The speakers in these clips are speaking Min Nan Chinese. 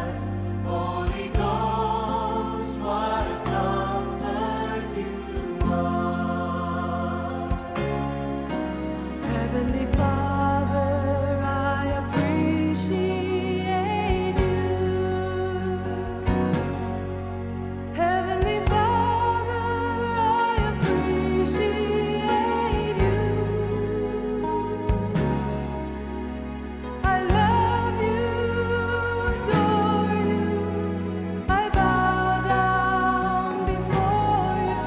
us. Holy Ghost, what a comfort you are. Heavenly Father, I appreciate you. Heavenly Father, I appreciate you. I love you, adore you. I bow down before you.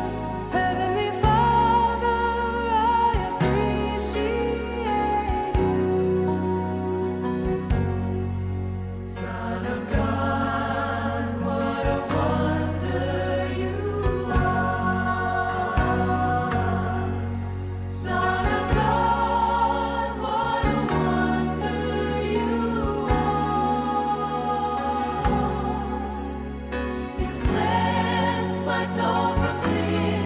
Heavenly Father, I appreciate you. Son of God, what a wonder you are. Son of God, what a wonder you are. You cleansed my soul from sin,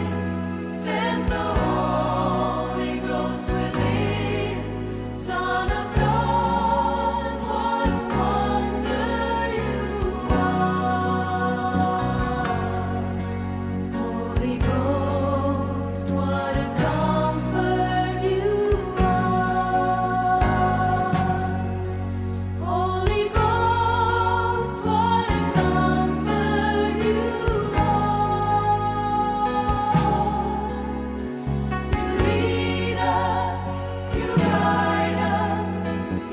sent the Holy Ghost within. Son of God, what a wonder you are. Holy Ghost, what a comfort you are. Holy Ghost, what a comfort you are. You lead us, you guide us,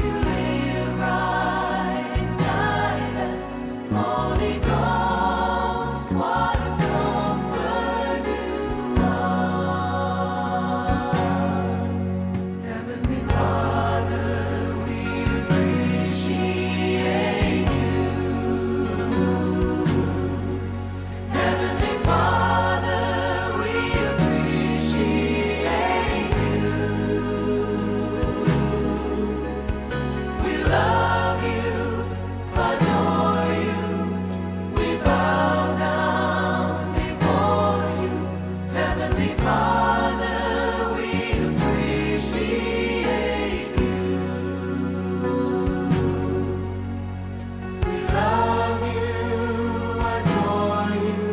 you live right inside us. Holy Ghost, what a comfort you are. Heavenly Father, we appreciate you. Heavenly Father, we appreciate you. We love you, adore you. We bow down before you. Heavenly Father, we appreciate you. We love you, adore you.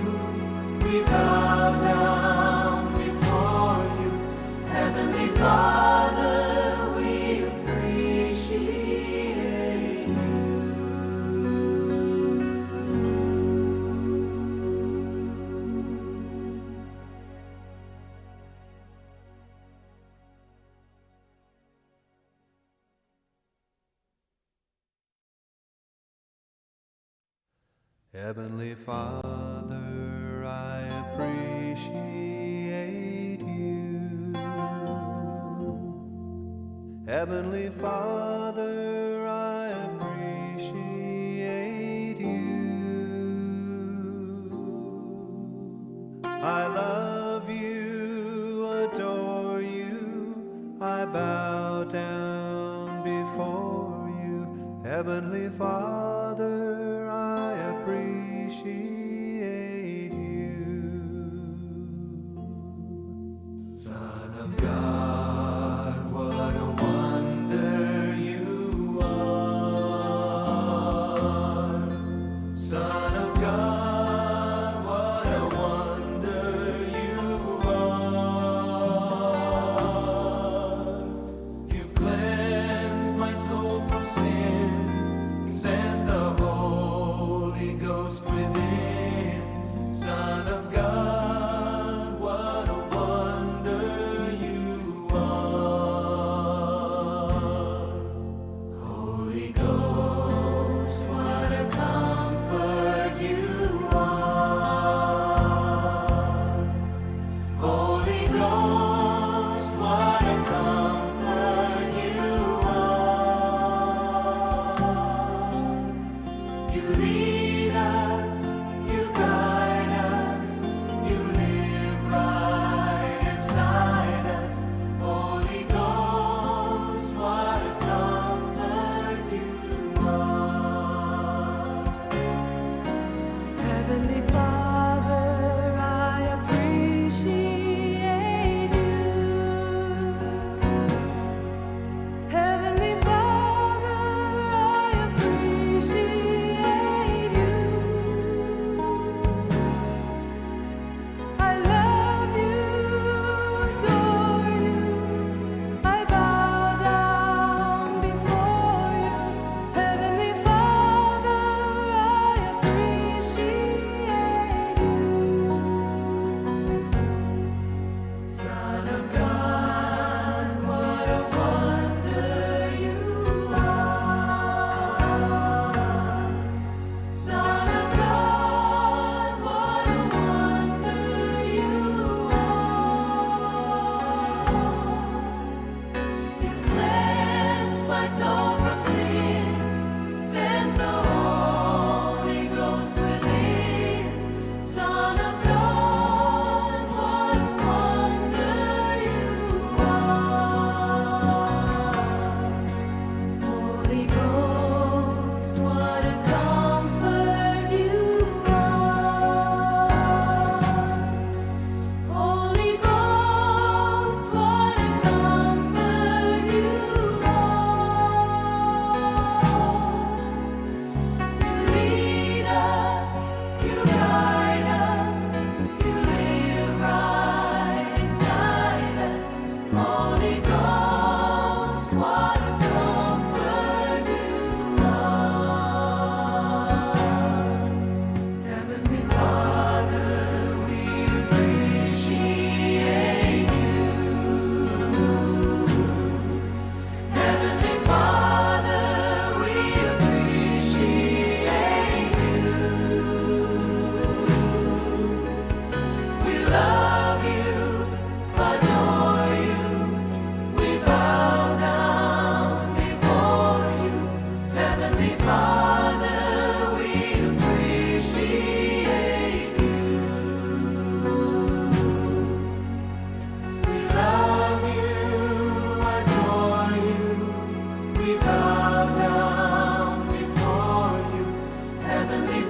We bow down before you. Heavenly Father, we appreciate you. Heavenly Father, I appreciate you. Heavenly Father, I appreciate you. I love you, adore you, I bow down before you. Heavenly Father, I appreciate you. Son of God, what a wonder you are. Son of God, what a wonder you are. You've cleansed my soul from sin, sent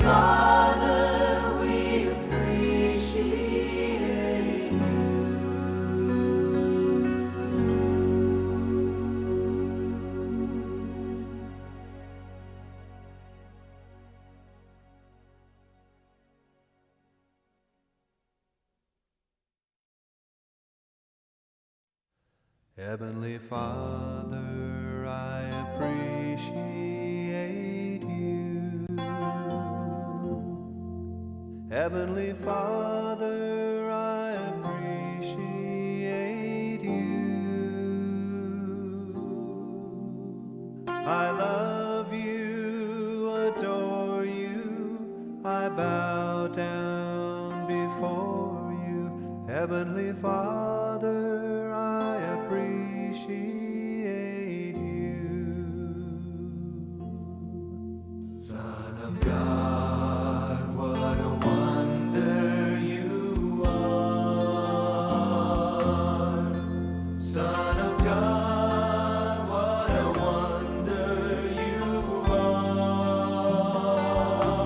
Father, we appreciate you. Heavenly Father, I appreciate you. Heavenly Father, I appreciate you. I love you, adore you, I bow down before you. Heavenly Father, I appreciate you. Son of God, what a wonder you are. Son of God, what a wonder you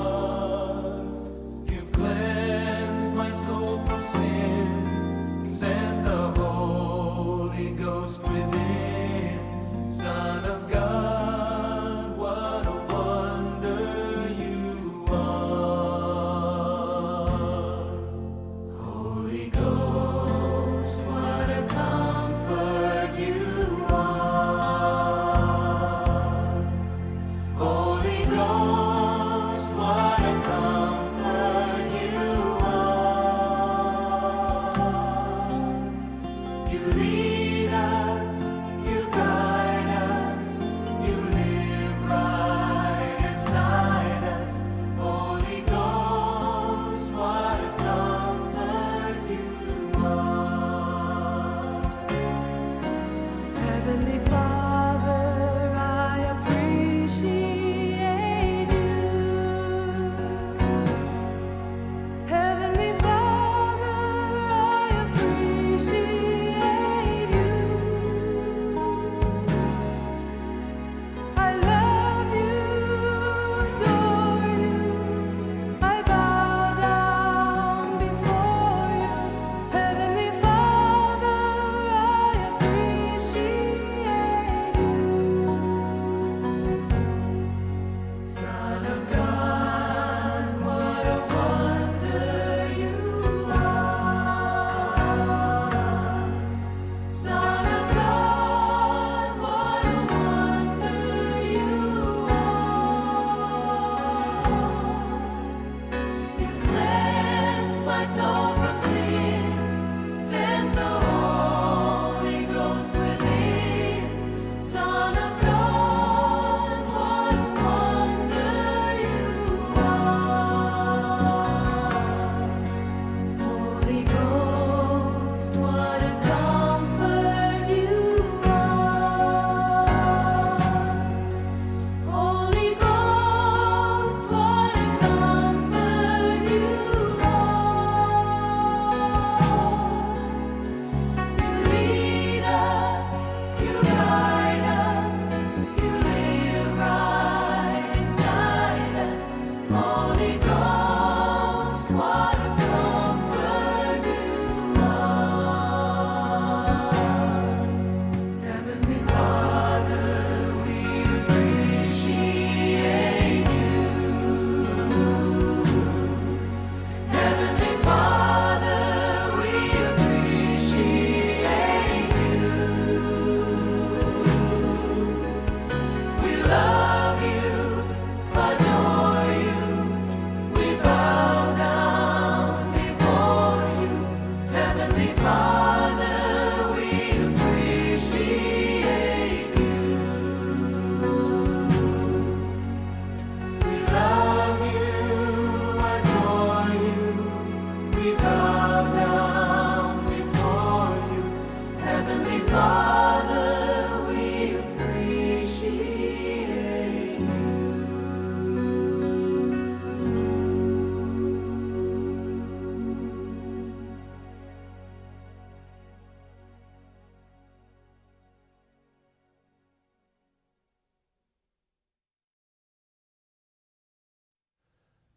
are. You've cleansed my soul from sin, sent the Holy Ghost within. Son of God, what a wonder you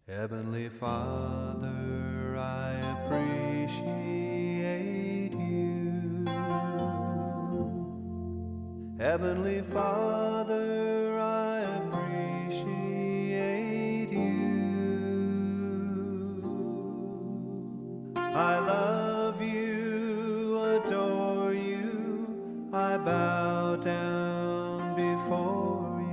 Heavenly Father, I appreciate you. Heavenly Father, I appreciate you. I love you, adore you, I bow down before you.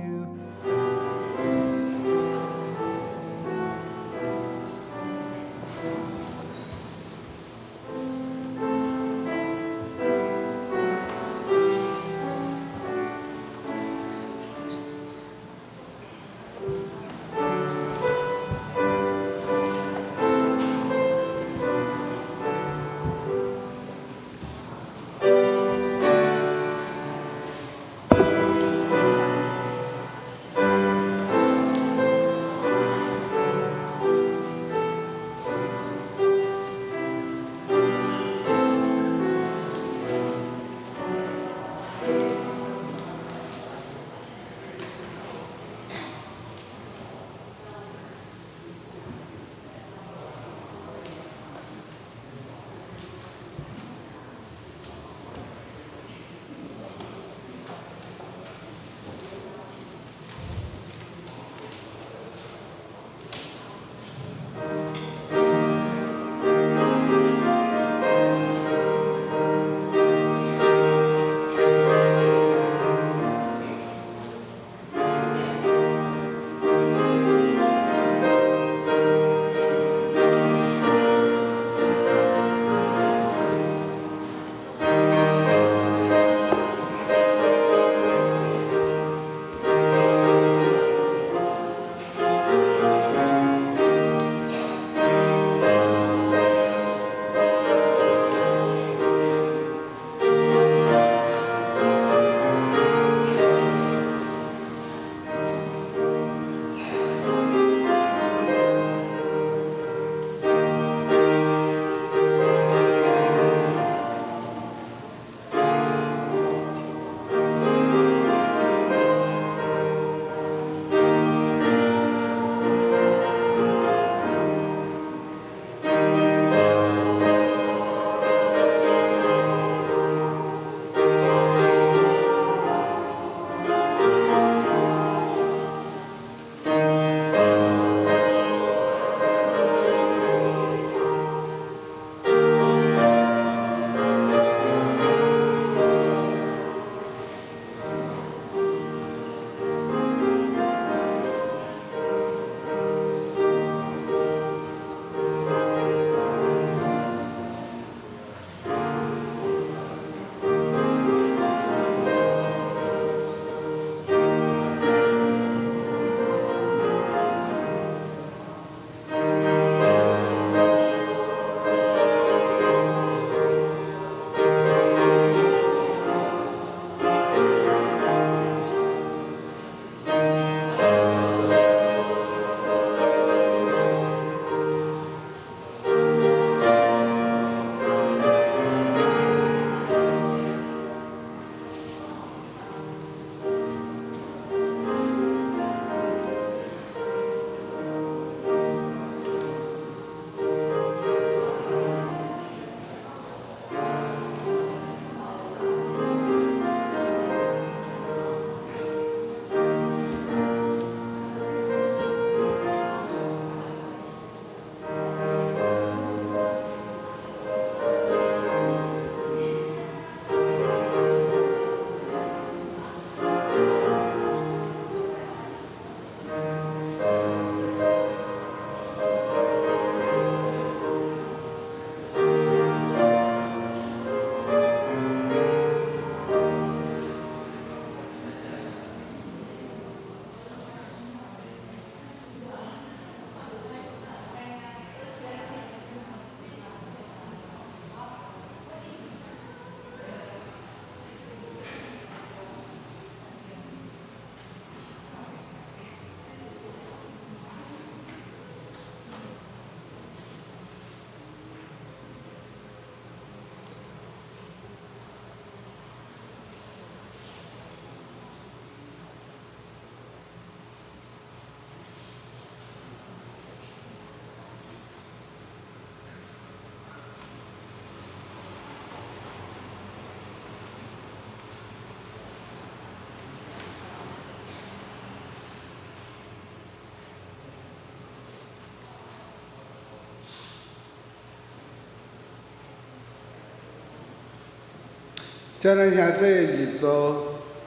請咱兄弟入座，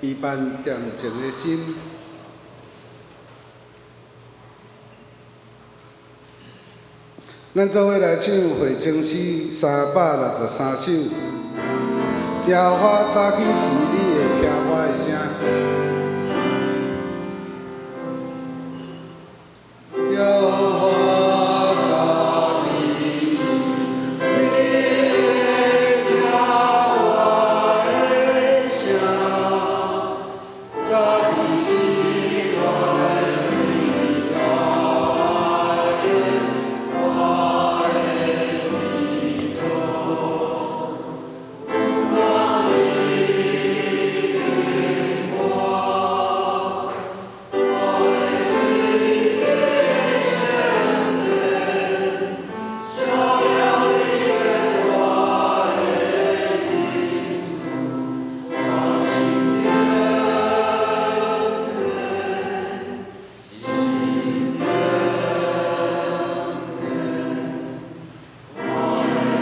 預辦恬靜的心。咱做伙來唱回程詩363首。耶和華早起時，你會聽我的聲。耶和華早起時，你會聽我的聲。早起時，我來祈禱，我的祈禱。毋通離我，我的罪聖殿，赦了你我的罪，我心堅定，心堅定，我的聖殿，我的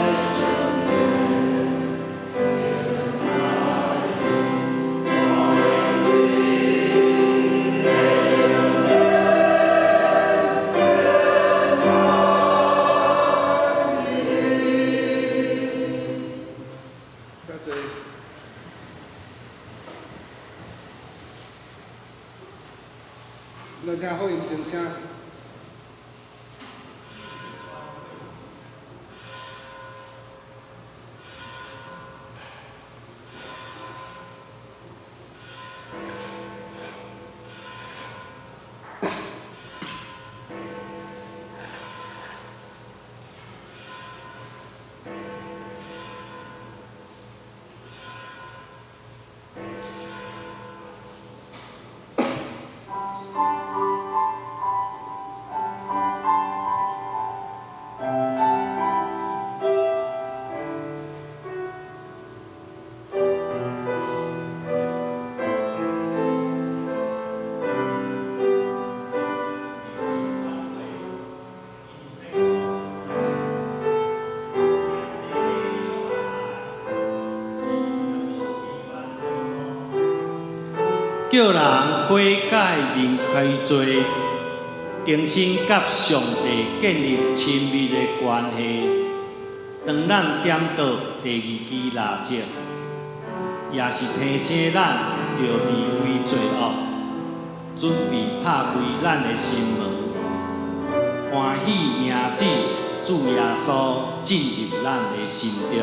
聖殿。請坐。咱聽福音鐘聲。叫人悔改認開罪，重新佮上帝建立親密的關係。當咱點著第二支蠟燭，也是提醒咱著離開罪惡，準備拍開咱的心門，歡喜迎接主耶穌進入咱的心中。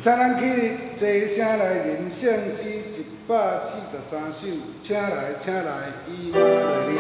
請咱起立，齊聲來吟聖詩143首，請來，請來，以馬內利。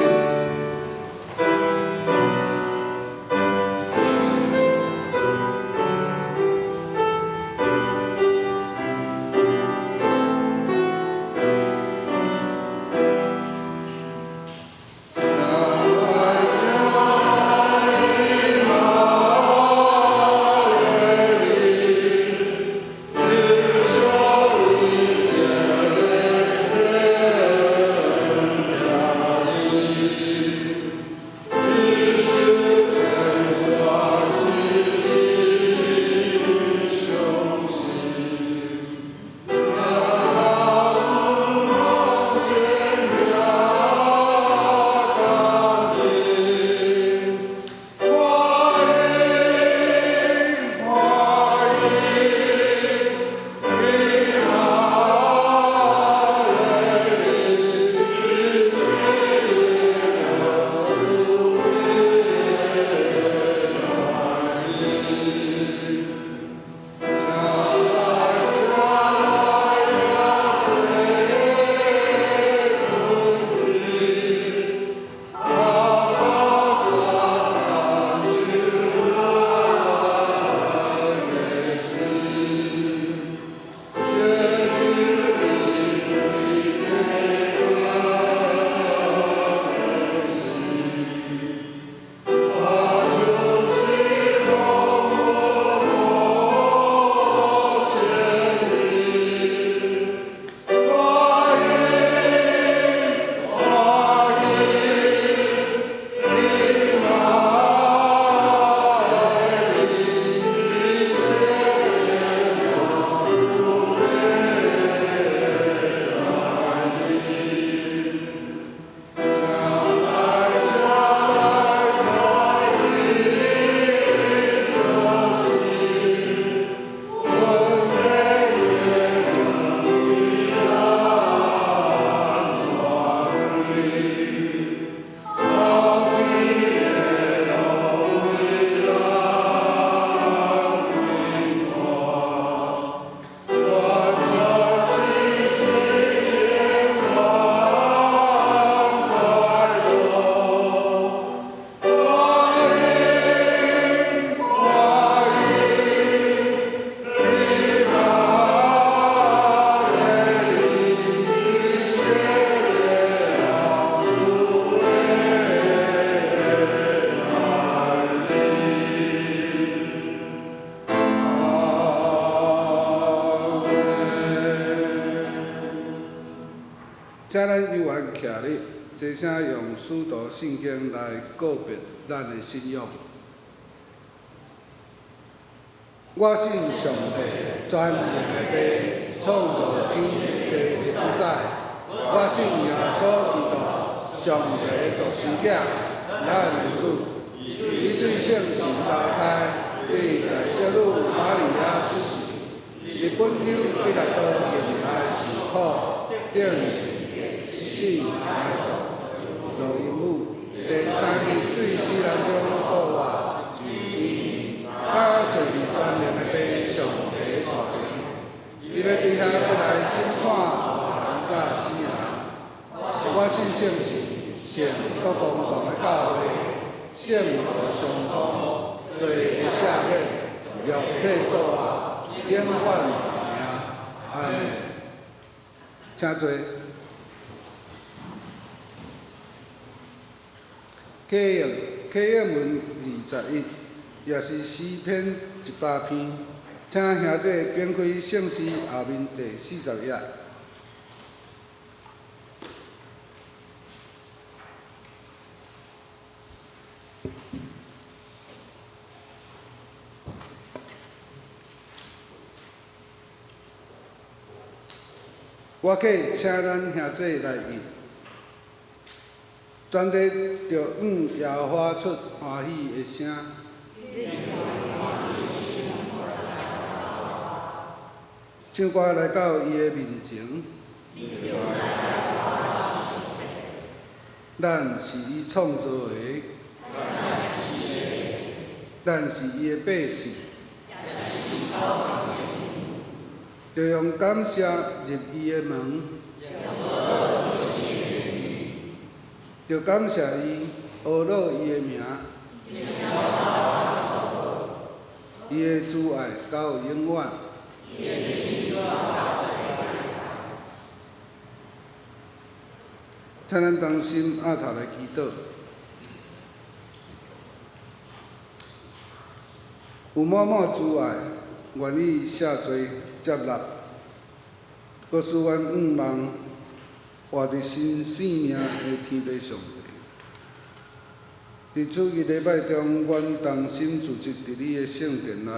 請咱猶原徛立，齊聲用使徒信經來告別咱的信仰。我信上帝，全能的父，創造天地的主宰。我信耶穌基督，上帝的獨生囝，咱的主。伊對聖神投胎，佇在聖女瑪利亞出世，佇本丟彼拉多任內受苦，釘十字架，死埋葬，落陰府，第三日對死人中復活，上天，佮坐佇全能的父上帝大爿。伊欲對遐閣來審判活人佮死人。我信聖神，聖各公同的教會，聖徒相通，罪的赦免，肉體復活，永遠活命。阿們。請坐。啟應啟應文21，也是詩篇100篇。請兄弟展開聖詩後面第40頁。我閣請咱兄弟來譯，全地著向耶和華出歡喜的聲。唱歌來到伊的面前。咱是伊創造的，咱是伊的百姓。著用感謝入伊的門，著感謝伊，阿樂伊的名，伊的慈愛到永遠。請咱同心徼頭來祈禱。有滿滿慈愛，願意赦罪接納，閣使阮向望活佇新生命的天父上帝。佇主日禮拜中，阮同心聚集佇你的聖殿內，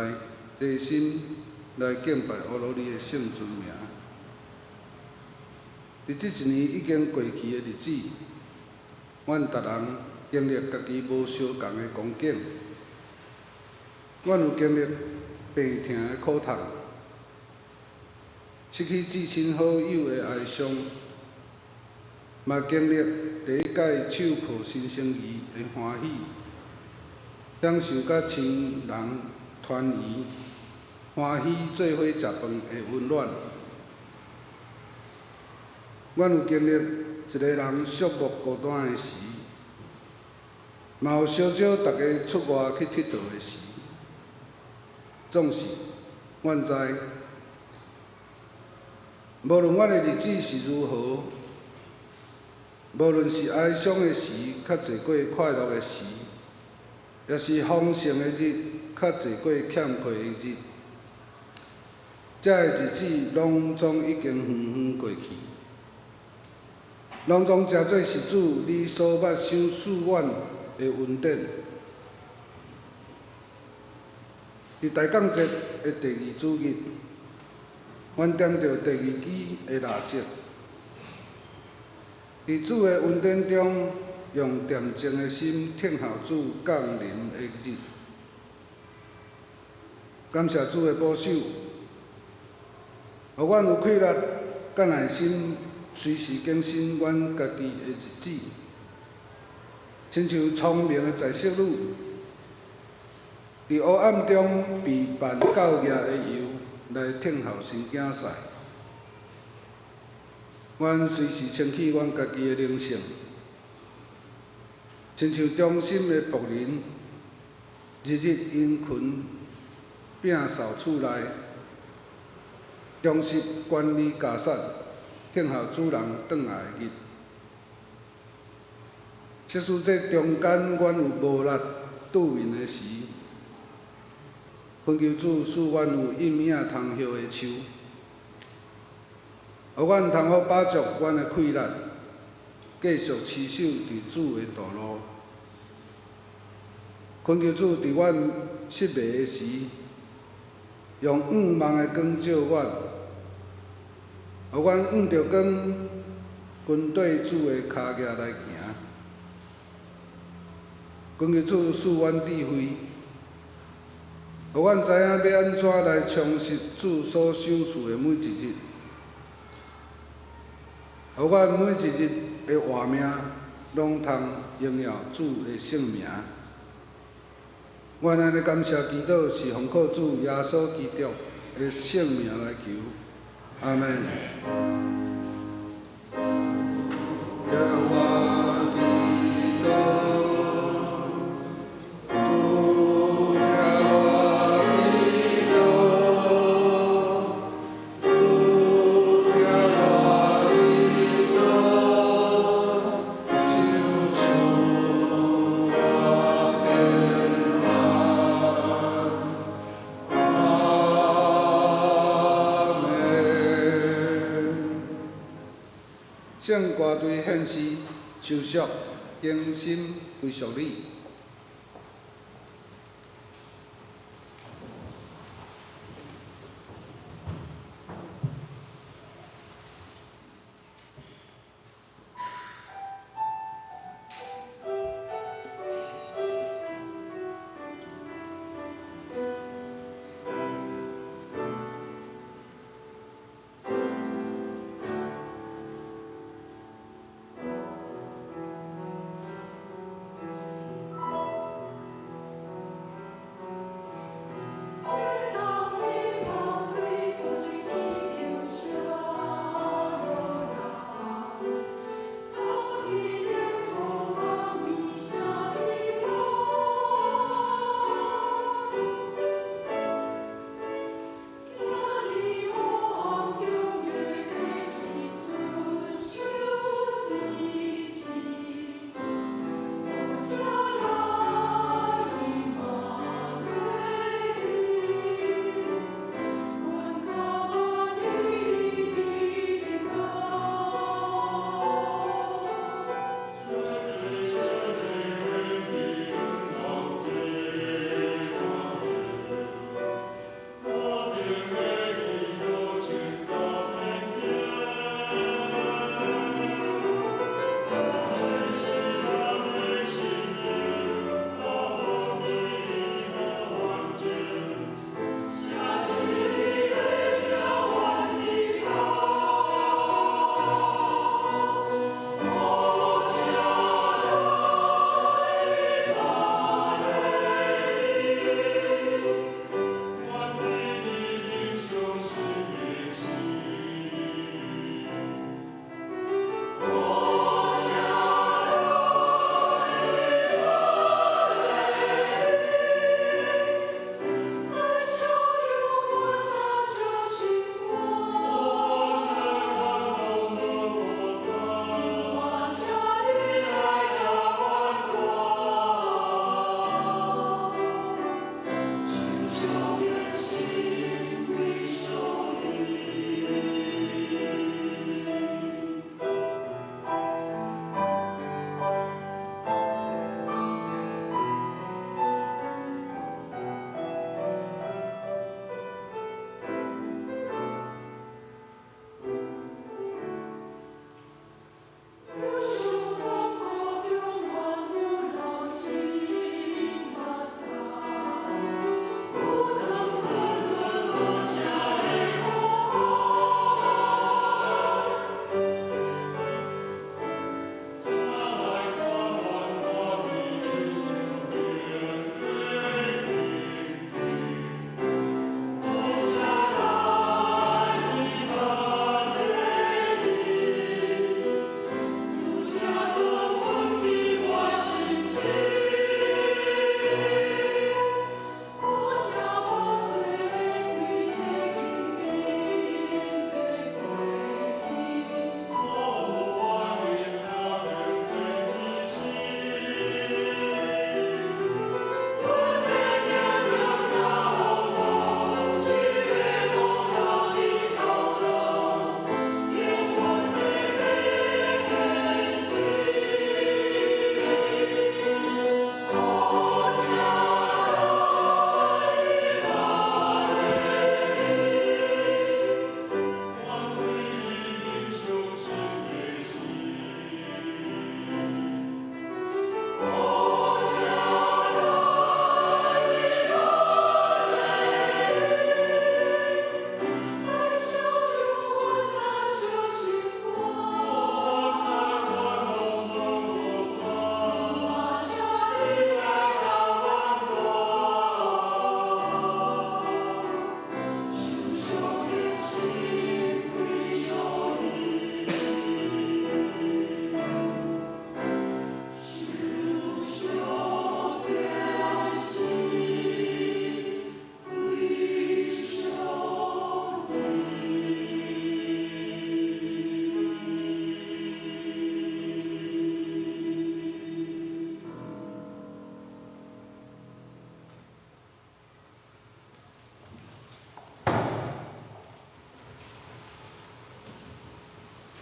齊心來敬拜阿樂你的聖尊名。佇這一年已經過去的日子，阮逐人經歷家己無相仝的光景。阮有經歷病疼的苦痛，失去至親好友的哀傷，嘛經歷第一擺手抱新生兒的歡喜，享受佮親人團圓、歡喜做伙食飯的溫暖。阮有經歷一个人寂寞孤單的時，嘛有相招逐家出外去𨑨迌的時。總是，阮知，無論阮的日子是如何，無論是哀傷的時，較濟過快樂的時，抑是豐盛的日，較濟過欠缺的日，這个日子攏總已經遠遠過去，攏總誠做是主你所捌賞賜阮的恩典。佇大降節的第二主日，阮點著第二支的蠟燭，佇主的恩典中，用恬靜的心等候主降臨的日。感謝主的保守，予阮有氣力佮耐心，隨時更新阮家己的日子，親像聰明的在室女，佇黑暗中備辦夠額的油來等候新囝婿。阮隨時清氣阮家己的靈性，親像忠心的僕人，日日殷勤摒掃厝內，忠實管理家產，等候主人轉來的日。即使這中間阮有無力拄面的時，懇求主賜阮有蔭影通歇的樹，予阮通好把握阮的氣力，繼續持守佇主的道路。懇求主佇阮失迷的時，用向望的光照阮，予阮向著光，跟綴主的跤跡來行。懇求主賜阮智慧，予阮知影欲按怎來充實主所賞賜的每一日，予阮每一日的活命攏通榮耀主的聖名。阮按呢感謝祈禱，是奉靠主耶穌基督的聖名來求，阿們。聽我祈禱，主聽我祈禱，主聽我祈禱，求賜我平安，阿們。聖歌隊獻詩，秋淑，更新歸屬你。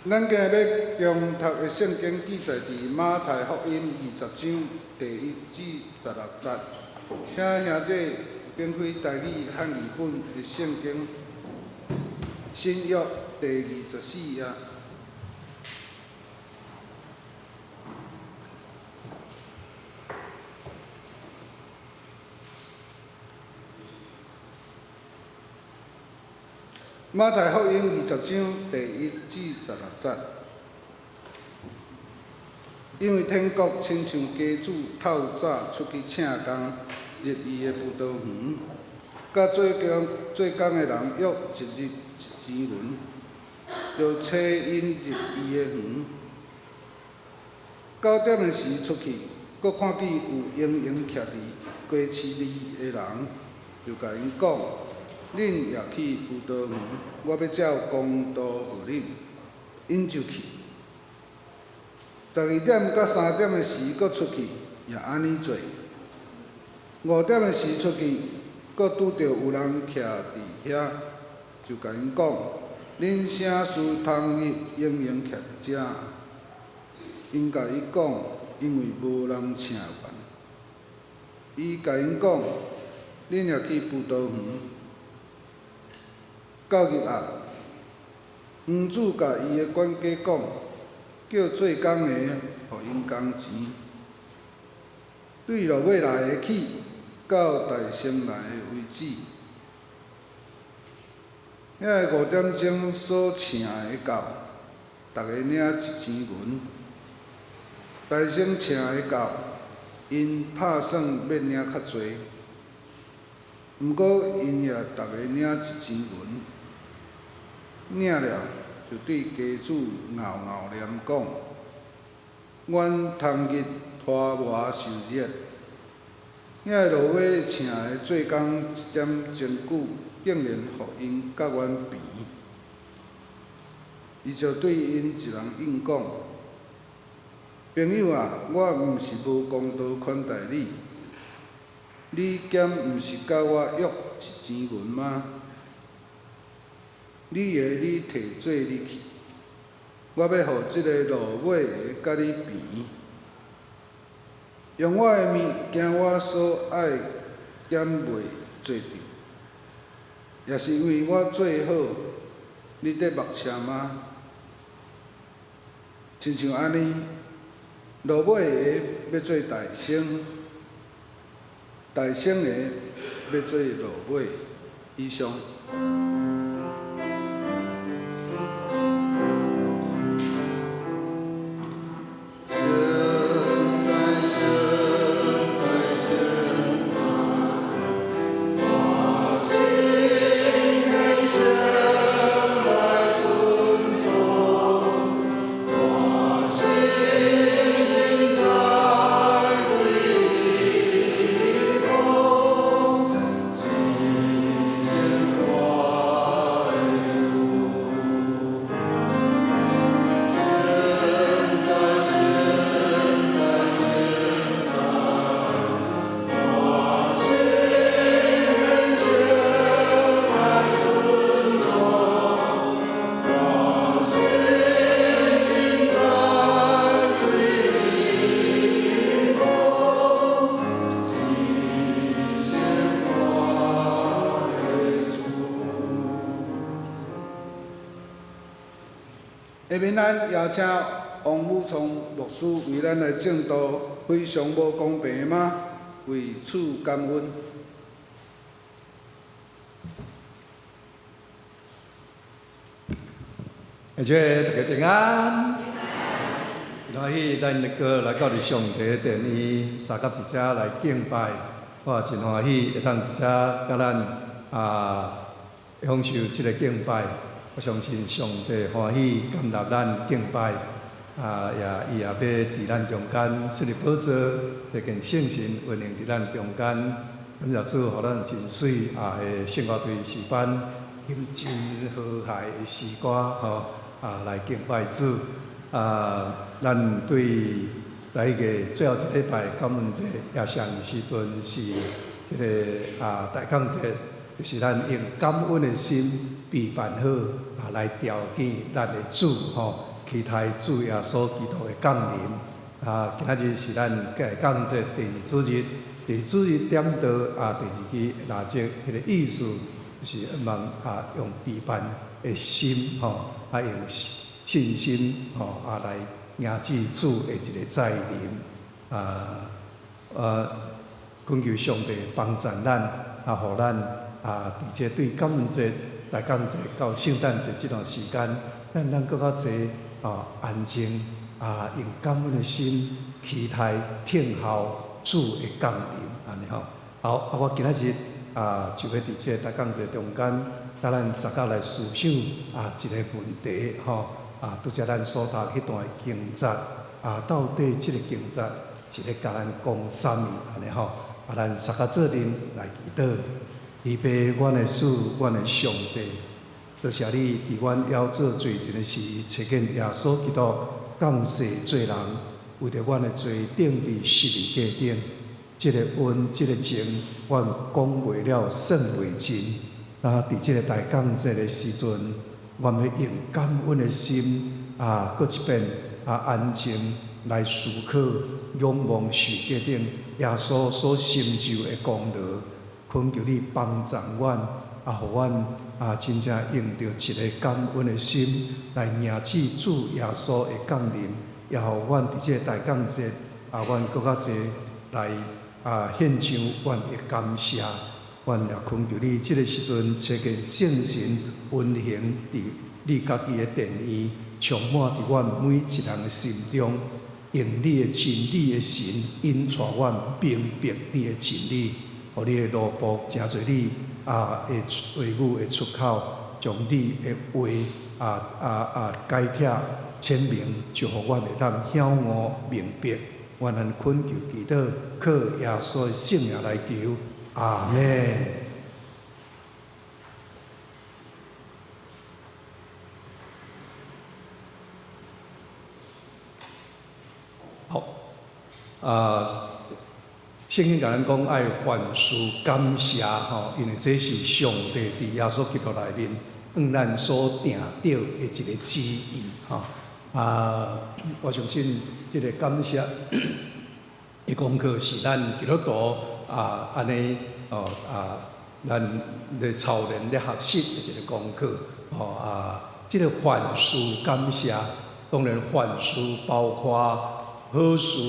咱今日欲共讀的聖經記載佇馬太福音20章第1至16節。請兄弟翻開台語漢語本的聖經新約第24頁。馬太福音20章第1至16節，因為天國親像家主透早出去請工入伊的葡萄園，佮做工的人約一日一錢銀，就差𪜶入伊的園。9點的時出去，閣看見有閒閒徛佇街市裡的人，就共𪜶講：恁也去葡萄園，我欲照公道予恁。𪜶就去。12點佮3點的時，閣出去，也按呢做。5點的時出去，閣拄著有人徛佇遐，就共𪜶講：恁啥事通日閒閒徛佇遮？𪜶共伊講：因為無人請阮。伊共𪜶講：恁也去葡萄園。到入暗，園主共伊的管家講：叫做工的，予𪜶工錢，對落尾來的起，到大先來的為止。遐个5點鐘所請的到，逐家領一錢銀；大先請的到，𪜶拍算欲領較濟，毋過𪜶也逐家領一錢銀。領了，就對家主敖敖念講：阮終日拖磨受熱，遐个落尾請的做工一點鐘久，竟然予𪜶佮阮平。伊就對𪜶一人應講：朋友啊，我毋是無公道款待你，你敢毋是佮我約一錢銀嗎？你的你提做你去，我欲予這个落尾的佮你平。用我的物件，我所愛減袂做著，也是因為我做好，你佇目赤嗎？親像按呢，落尾的欲做大先，大先的欲做落尾。以上。聖哉，聖哉，聖哉，我心天上來尊崇，我心盡在對你講，至聖我的主。聖哉，聖哉，聖哉，我心天上來尊崇，我心盡在對你講，至聖我的主。下面咱邀請王武聰牧師為咱來證道，非常無公平嗎？為此感恩。而且大家平安，歡喜咱閣來到佇上帝的殿裡，相佮佇遮來敬拜，我真歡喜會當佇遮佮咱享受這个敬拜。我相信上帝歡喜接納咱敬拜，也伊也欲佇咱中間設立寶座，這件聖神運行佇咱中間。感謝主，予咱真媠的聖樂隊詩班，吟真和諧的詩歌，吼來敬拜主。咱對來個最後一禮拜感恩節，也上時陣是這个大空節，就是咱用感恩的心備辦好來朝見咱的主吼。期待主耶穌基督的降臨。啊，今仔日是咱大降節第二主日，第二主日點燈啊，第二支蠟燭，彼個意思是望啊用期盼的心吼，啊用信心吼啊來迎接主的一個再臨。啊，懇求上帝幫助咱，啊，予咱啊，佇這對感恩節、大降節到聖誕節這段時間，咱通閣較濟啊安靜啊，用感恩的心期待聽候主的降臨，按呢吼。好，啊，我今仔日啊，就欲佇這個大降節中間，佮咱相佮來思想啊一個問題吼，啊，拄才咱所讀彼段的經節啊，到底這個經節是咧共咱講啥物按呢吼？啊，咱相佮做陣來祈禱，天父，阮的主，阮的上帝，多謝你佇阮猶做罪人的時，差遣耶穌基督降世做人，為著阮的罪釘佇十字架頂。這个恩，這个情，阮講袂了，算袂盡。啊，佇這個大降節的時陣，阮欲用感恩的心啊，閣一遍啊，安靜來思考，仰望十字架頂耶穌所成就的功勞，懇求你幫助阮，啊，予阮啊，真正用著一个感恩的心來迎接主耶穌的降臨，也予阮佇這個大降節啊，阮閣較濟來啊獻上阮的感謝。阮也懇求你，這个時陣差遣聖神運行佇你家己的殿院，充滿佇阮每一人的心中，用你的真理的神引帶阮明白你的真理，予你的奴僕成做你啊的話語的出口，將你的話啊解釋顯明，就予阮會當曉悟明白。阮按呢懇求祈禱，靠耶穌的聖名來求，阿們。好，啊，聖經共咱講愛凡事感謝吼，因為這是上帝佇耶穌基督內面向咱所定著的一個旨意吼。啊，我相信這個感謝的功課是咱基督徒啊，按呢哦啊，咱咧操練咧學習的一個功課哦啊。這個凡事感謝，當然凡事包括好事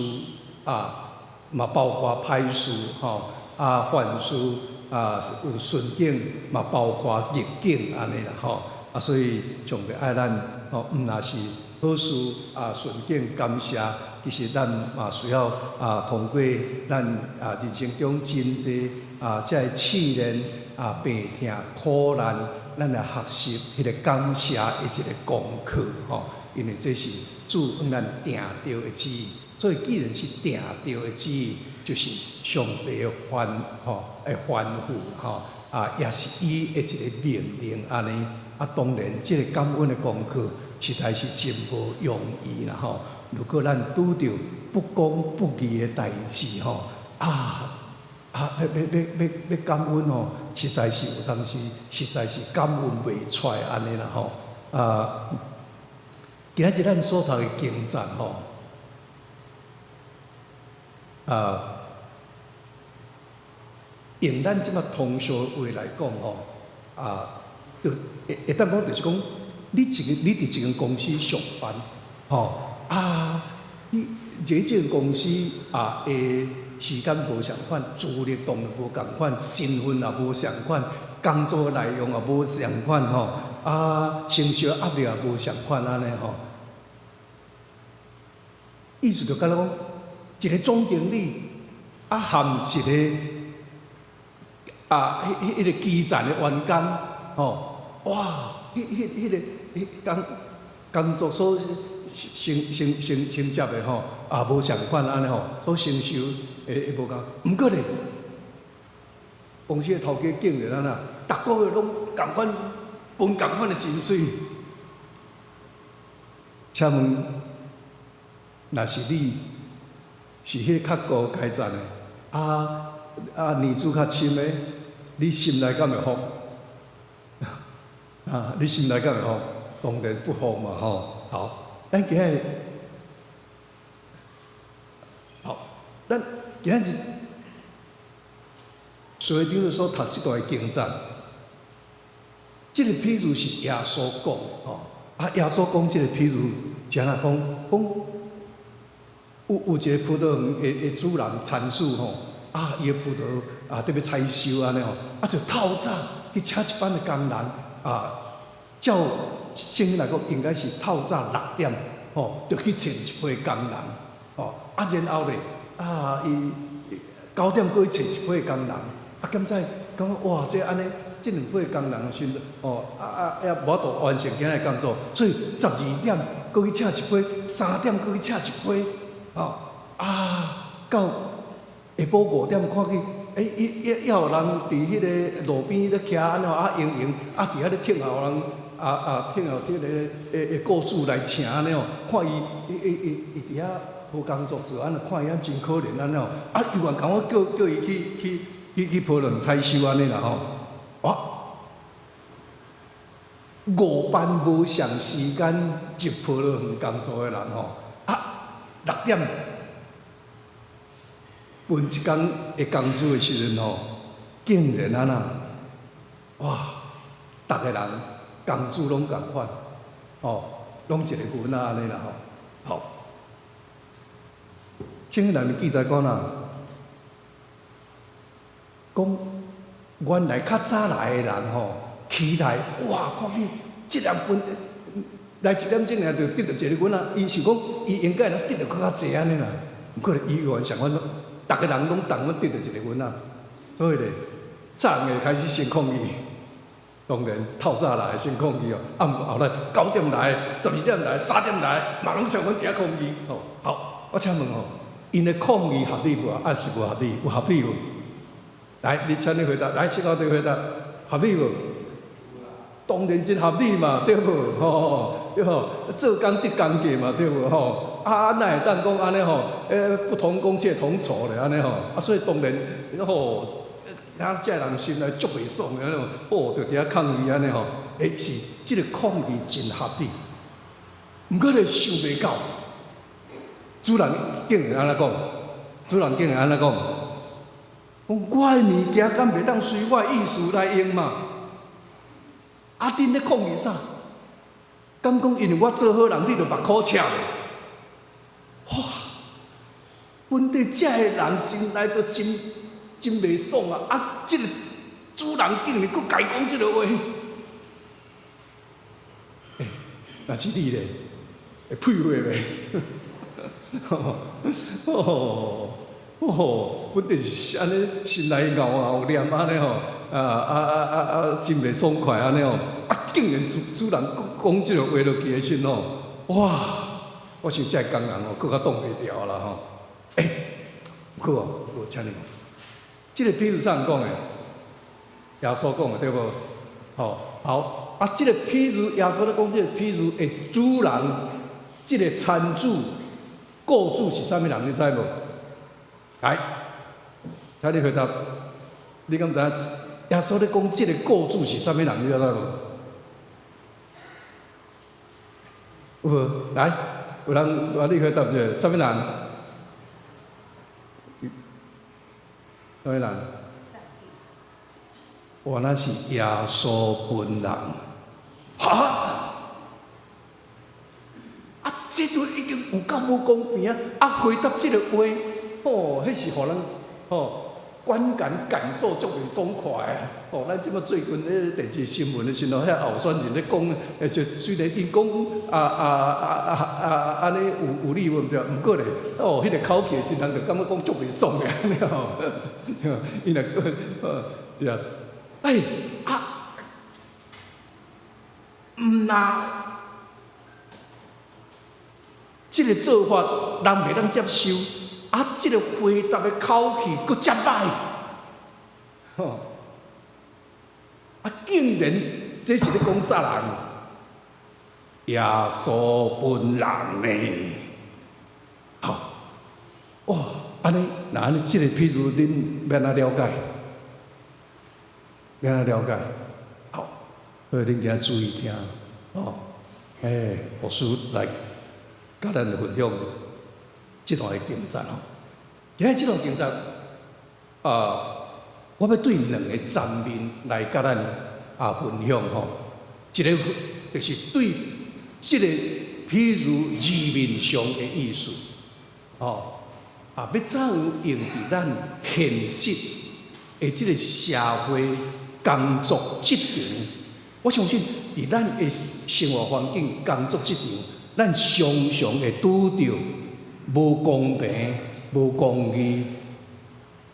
啊，嘛包括歹事吼啊，凡事啊有順境，嘛包括逆境按呢啦吼啊，所以上帝愛咱吼，毋若是好事啊，順境感謝，其實咱嘛需要啊，通過咱啊人生中真濟啊這个試煉啊病痛苦難，咱來學習彼个感謝的一個功課吼，因為這是主向咱定著的旨意，所以既然是定著的旨意，就是上帝的吩吼的吩咐吼啊，也是伊的一個命令按呢。啊，當然這个感恩的功課實在是真無容易啦吼。如果咱拄著不公不義的代誌吼，啊啊，欲欲欲欲欲感恩吼，實在是有當時實在是感恩袂出來按呢啦吼。啊，今仔日咱所讀的經節吼，啊，用咱這馬通俗話來講吼，啊，就會會當講就是講，你一个你佇一間公司上班，吼啊，你這間公司啊的時間無相款，資歷當然無仝款，身份也無相款，工作內容也無相款吼，啊，承受壓力也無相款按呢吼。意思就敢若講，一個總經理啊，含一個啊，彼彼彼个基層的員工，吼，哇，彼彼彼个彼工工作所承承承承接的吼，也無相款按呢吼，所承受的會無仝。毋過咧，公司的頭家竟然按怎，逐个月攏仝款分仝款的薪水。請問，若是你是彼个較高階層的，啊啊年資較深的，你心內敢會服？啊，你心內敢會服？當然不服嘛吼。好，咱今日好，咱今日所以長所讀這段經節，這個譬喻是耶穌講吼，啊，耶穌講這個譬喻是按怎講？講有一個葡萄園的主人田主吼，啊，伊的葡萄啊，欲採收按呢吼，啊，就透早去請一班的工人啊，照聖經來講，應該是透早6點吼，就去揣一批工人，吼，啊，然後咧，啊，伊9點閣去揣一批工人，啊，敢知感覺哇，這按呢，這兩批工人時陣，哦，啊啊，也無法度完成今仔的工作，所以12點閣去請一批，3點閣去請一批，哦，啊，到下晡5點看見，欸，伊伊猶有人佇彼个路邊咧徛按呢，啊，閒閒，啊，佇遐咧等候人，啊啊，等候這个的雇主來請按呢吼，看伊伊伊伊伊佇遐無工作做，按呢看伊按真可憐按呢吼，啊，猶原共我叫叫伊去去去去葡萄園採收按呢啦吼，哇，五班無相時間入葡萄園工作的人吼，啊，6點分一工的工資的時陣吼，竟然按怎，哇！逐个人工資攏仝款，哦，攏一個銀仔按呢啦吼，好。聖經內面記載講啦，講原來較早來的人吼，期待哇，看見這兩分來一點鐘爾就得著一個銀仔，伊想講伊應該會當得著閣較濟按呢啦。毋過伊猶原相款，逐个人攏同款得著一個銀仔，所以咧，早的開始先抗議，當然透早來先抗議哦，啊，毋過後來9點來、12點來、3點來，嘛攏相款佇遐抗議吼。好，我請問吼，𪜶的抗議合理無？抑是無合理？有合理無？來，你請你回答。來，小高隊回答，合理無？當然真合理嘛，對無？吼，對無？做工得工價嘛，對無？吼，啊，哪會當講按呢吼？欸，不同工卻同酬咧，按呢吼？啊，所以當然吼，啊，這人心內足袂爽的，吼，就佇遐抗議按呢吼。欸，是這個抗議真合理，毋過咧想袂到，主人竟然按怎講？主人竟然按怎講？講我的物件敢袂當隨我的意思來用嘛？啊！恁咧抗議啥？敢講因為我做好人，你就目苦赤咧？哇！本底這个人心內都真真袂爽啊！啊，這個主人竟然閣共伊講這个話，欸，若是你咧，會屁話袂？哦哦，本底是按呢，心內𠢕𠢕念按呢吼，啊啊啊啊啊，真袂爽快按呢吼，啊，竟然主主人閣講這个話落去的時陣吼，哇！我想這个工人吼，閣較擋袂牢啦吼。欸，好哦，我請你講，這個譬喻啥人講的？耶穌講的對無？吼，好，啊，這個譬喻耶穌咧講這個譬喻的主人，這個田主、雇主是啥物人？你知無？來，請你回答。你敢知影耶穌咧講這個雇主是啥物人？你知無？有無？來，有人，有你回答者，啥物人？啥物人？原來是耶穌本人。哈！啊，這都已經有夠無公平啊！啊，回答這個話，吼，彼是予人吼觀感感受足袂爽快啊！吼，咱這馬最近咧電視新聞的時陣，遐候選人咧講，欸，是雖然𪜶講啊啊啊啊啊按呢有有理無毋對，毋過咧，哦，彼個口氣的時陣，人就感覺講足袂爽的按呢吼。伊若是啊，欸啊，毋若這個做法人袂當接受。啊！這個回答的口氣閣遮歹，吼！啊，竟然這是咧講啥人？耶穌本人呢？好，哇！按呢，若按呢，這個譬喻恁欲按怎了解？欲按怎了解？好，所以恁今仔注意聽，哦，欸，牧師來佮咱分享這段的經節吼。今日這段經節，我欲對兩个層面來佮咱分享吼。一个就是對這个譬如字面上的意思，吼，欲怎樣用佇咱現實的這个社會工作職場？我相信佇咱的生活環境、工作職場，咱常常會拄著無公平、無公義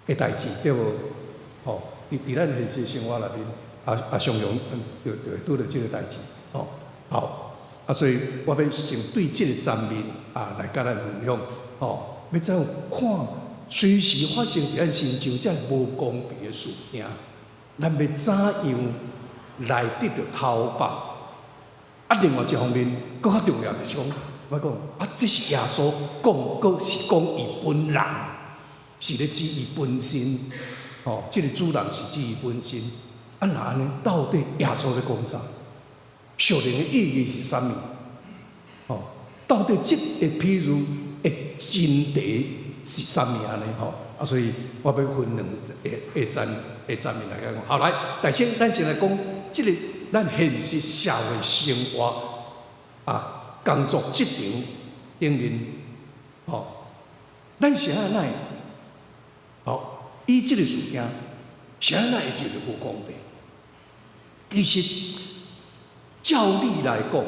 的代誌，對無？吼，佇咱現實生活內面，常常就會拄著這个代誌，吼。好，所以我欲先對這个層面來佮咱分享，吼，欲怎樣看隨時發生佇咱身上這無公平的事件，咱欲怎樣來得著頭目？另外一方面，閣較重要就是講，我講這是耶穌講，閣是講伊本人，是咧指伊本身，吼，這个主人是指伊本身。若按呢，到底耶穌咧講啥？屬靈的意義是啥物？吼，到底這个譬喻的真諦是啥物按呢？吼，所以我欲分兩个層面來講。好，來，咱先來講這个咱現實社會生活工作職場頂面，吼，咱是按怎會？好，以這个事件，是按怎會覺得無公平？其實，照理來講，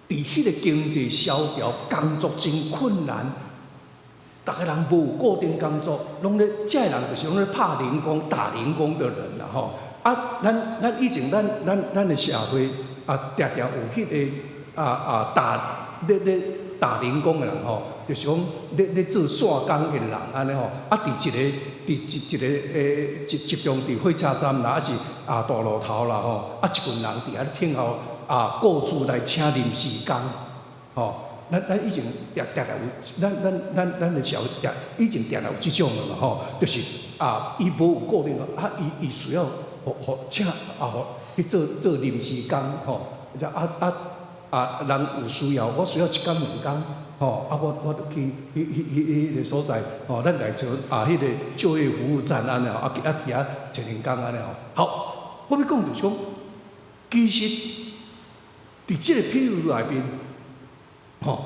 佇彼个經濟蕭條、工作真困難，逐个人無固定工作，攏咧，這个人就是攏咧拍零工、打零工的人啦吼。咱以前咱的社會定定有彼个打咧咧打零工的人吼，就是講咧做散工的人按呢吼。佇一個佇一一个集中佇火車站啦，抑是大路頭啦吼，一群人佇遐咧等候雇主來請臨時工，吼。咱以前定定有，咱的社會定以前定定有這種的嘛吼，就是伊無有固定的，伊需要予請予去做做臨時工吼，人有需要，我需要一工兩工，吼，我就去彼个所在，吼，咱來做彼个就業服務站按呢吼，佇遐一兩工按呢吼。好，我欲講就是講，其實佇這个譬喻內面，吼，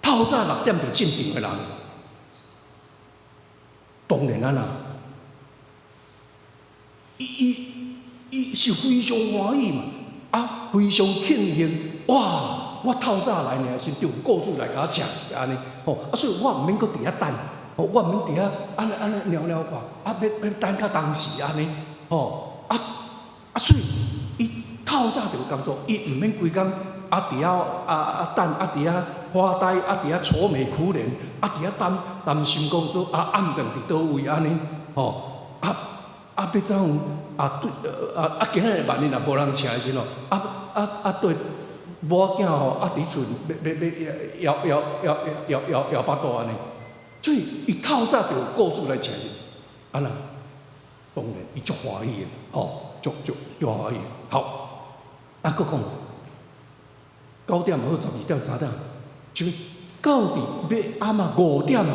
透早6點就進場的人，當然按怎，伊是非常歡喜嘛，非常慶幸，哇！我透早來爾時，就有雇主來共我請按呢，吼，所以我毋免閣佇遐等，吼，我毋免佇遐按呢按呢蹑蹑看，欲等到當時按呢，吼，所以伊透早就有工作，伊毋免規工佇遐等，佇遐發呆，佇遐愁眉苦臉，佇遐擔心講做暗頓佇佗位按呢，吼，欲怎樣？對，今仔日萬一若無人請的時陣，對某仔囝吼，佇厝欲枵枵枵枵枵枵腹肚按呢，所以伊透早就有雇主來請伊，按怎？當然伊足歡喜的，吼，足足足歡喜。好，閣講9點嘛好，12點、3點，啥物？到佇欲暗仔5點啊，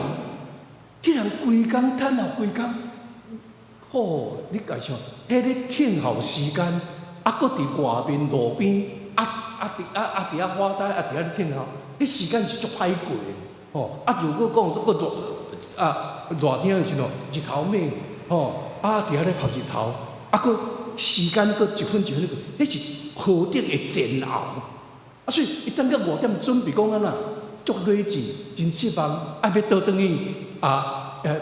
彼人規工趁啊規工，吼！你家想，彼咧等候時間，閣佇外面路邊，佇遐發呆，佇遐咧等候，彼時間是足歹過的，吼！如果講閣熱熱天的時陣，日頭猛，吼！佇遐咧曝日頭，閣時間閣一分一分咧過，彼是何等的煎熬！所以伊等到5點準備講按怎，足累贅，真失望，欲倒轉去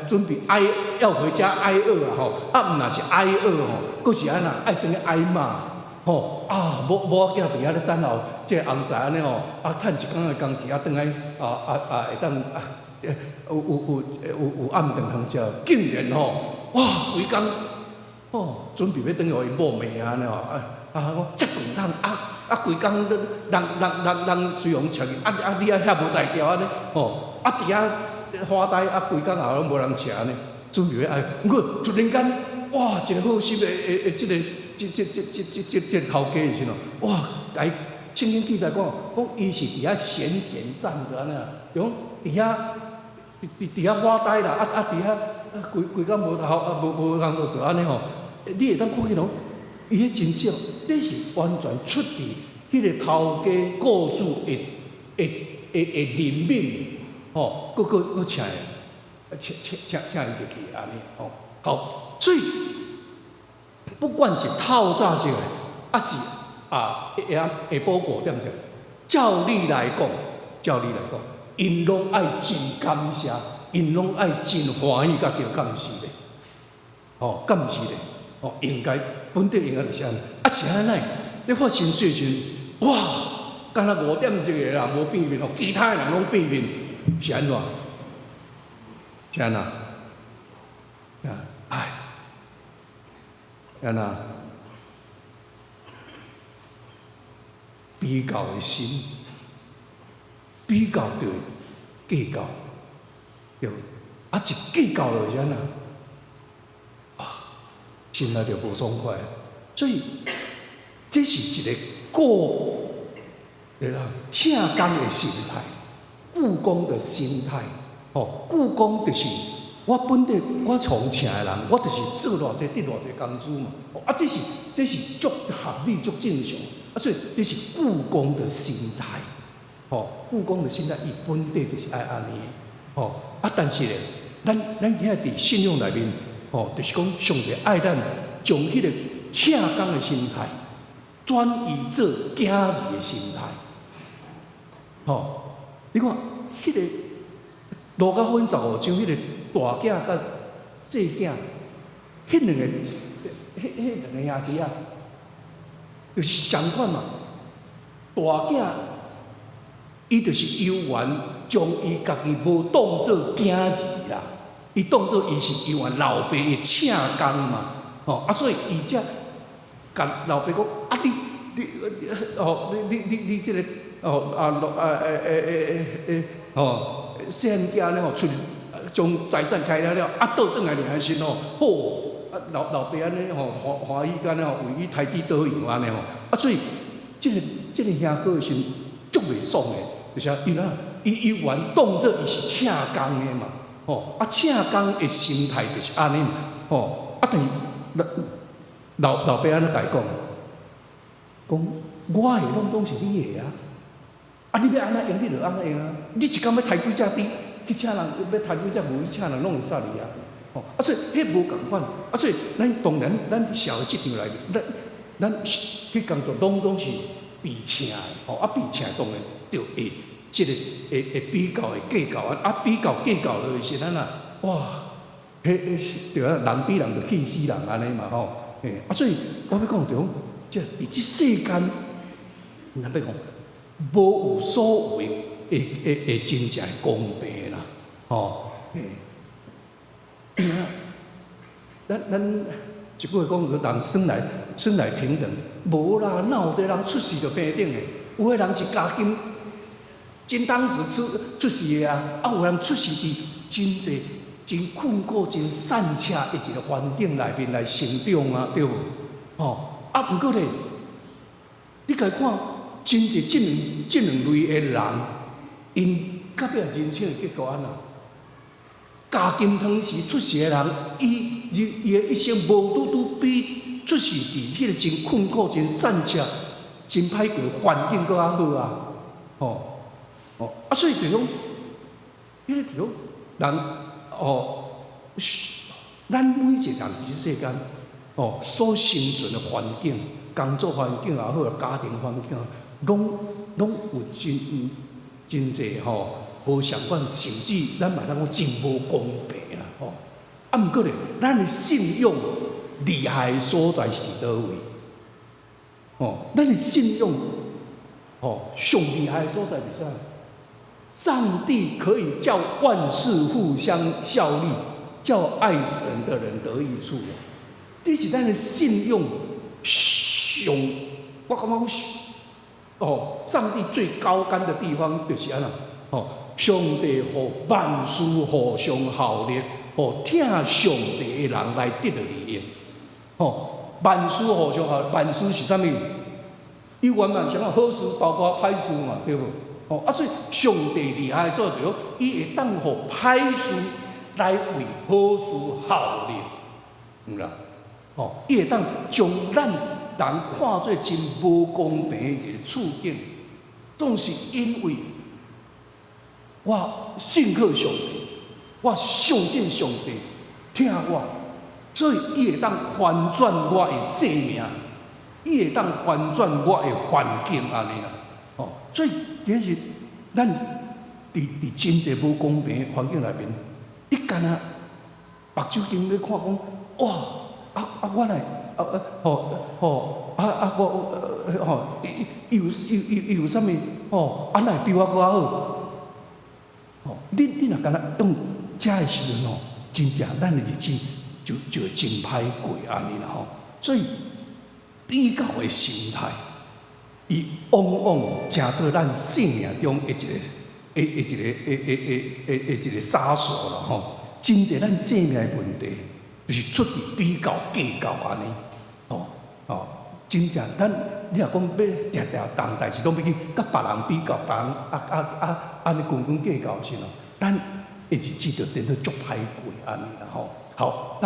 準備挨要回家挨餓啊吼！毋若是挨餓吼，閣是按怎愛轉去挨罵吼！某仔囝佇遐咧等候，這个翁婿按呢吼，趁一工的工錢，轉來會當有暗頓通食，竟然吼，哇！規工吼，準備欲轉去予𪜶某罵按呢吼，講這飯桶規工人隨予請去，你遐無才調按呢吼，佇遐發呆，規工也攏無人請按呢，準備欲挨，毋過突然間，哇！一个好心的的這个這這這這這這這頭家的時陣，哇！共伊聖經記載講，講伊是佇遐閒閒站著按呢，就講佇遐佇佇佇遐發呆啦，啊啊佇遐規規工無頭啊無無工作做按呢吼。你會當看見講，伊彼真少，這是完全出佇彼個頭家僱主的的的的憐憫，吼，閣閣閣請請請請請伊入去按呢吼。好，所以不管是透早這個，抑是啊下下晡5點鐘，照理來講，照理來講，𪜶攏愛真感謝，𪜶攏愛真歡喜，佮著感謝咧，吼，感謝咧，吼，應該本底應該就是按呢，啊是按呢，咧發薪水時陣，哇，敢若5點鐘的人無變面吼，其他的人攏變面，是按怎？是按怎？啊，唉，按怎？比較的心，比較就會計較，對無？啊，一計較就是按怎？啊，心內就無爽快。所以這是一個僱對啦，請工的心態，僱工的心態。吼，僱工就是我本底我從請的人，我就是做偌濟得偌濟工資嘛。啊，這是這是足合理、足正常。啊，所以這是僱工的心態。吼，僱工的心態，伊本底就是愛按呢。吼，啊，但是咧，咱咱今仔佇信仰內面，吼，就是講上帝愛咱將彼個請工的心態，轉移做囝兒的心態。吼，你看彼個路加福音15章，彼個大囝佮細囝，彼兩個，彼彼兩個兄弟仔，就是相款嘛。大囝伊就是猶原將伊家己無當做囝兒啦，伊當做伊是猶原老爸的請工嘛，吼啊，所以伊才共老爸講啊，你你哦，你你你你這個哦啊啊欸欸欸欸吼，細漢囝咧吼出將財產開了了，啊倒轉來爾時吼，好啊老老爸按呢吼歡歡喜間吼為伊刣豬搗羊按呢吼，啊所以這個這個兄哥的心足袂爽的，就是因為伊猶原當做伊是請工的嘛，吼啊請工的心態就是按呢，吼啊但是老老老爸按呢共伊講，講我的攏總是你的啊，啊你欲按怎用你就按怎用啊，你一工欲刣幾隻豬去請人，欲刣幾隻牛去請人攏會使你啊，吼啊所以彼無仝款，啊所以咱當然咱佇社會職場內面，咱咱去工作攏總是被請的，吼啊被請當然就會這個會會比較會計較啊，啊比較計較落去是按怎？哇，彼彼是對啊，人比人就氣死人按呢嘛吼，嘿啊所以我欲講就講，這佇這世間，咱欲講無有所謂的的的真正的公平啦，吼，嘿，咱咱一句話講，人生來生來平等，無啦，哪有一個人出世就平等的？有的人是家金金湯匙出出世的啊，啊有人出世佇真濟真困苦、真散赤的一個環境內面來成長啊，對無？吼，啊，毋過咧，你共看真濟這兩這兩類的人，𪜶到尾人生的結果按怎？咬金湯匙出世的人，伊伊伊的一生無拄拄比出世佇彼個真困苦、真散赤、真歹過環境閣較好啊！吼吼啊，所以就講，彼個就講人哦，咱每一個人佇這世間哦，所生存的環境、工作環境也好，家庭環境，攏攏有真真濟吼無相款，甚至咱嘛會當講真無公平啦吼。啊，毋過咧，咱的信仰厲害的所在是佇佗位？吼，咱的信仰吼上厲害的所在是啥？上帝可以叫萬事互相效力，叫愛神的人得益處。這是咱的信仰上，我感覺講哦，上帝最高竿的地方就是按怎？哦，上帝予萬事互相效力，予疼上帝的人來得著利益。吼，萬事互相效，萬事是啥物？猶原嘛是啥好事包括歹事嘛，對無？哦，啊，所以上帝厲害所在就講，伊會當予歹事來為好事效力，毋啦？哦，伊會當將咱人看做真無公平的一個處境，總是因為我信靠上帝，我相信上帝疼我，所以伊會當翻轉我的生命，伊會當翻轉我的環境按呢啦。哦，所以其實咱佇真濟無公平的環境內面，你干焦目睭睛欲看講，哇！啊啊！我來啊啊吼吼啊啊我吼伊伊有伊伊伊有啥物吼？啊，哪會比我閣較好？吼，你若干焦用這的時陣吼，真正咱的日子就會真歹過按呢啦吼。所以比較的心態，伊往往成做咱生命中的一個、的的一個、的的的的的一個殺手啦吼。真濟咱生命的問題，就是出佇比較計較按呢，吼吼，真正咱你若講欲定定逐項代誌攏欲去佮別人比較，別人啊啊啊按呢斤斤計較時陣，咱的日子就變做足歹過按呢啦吼。好，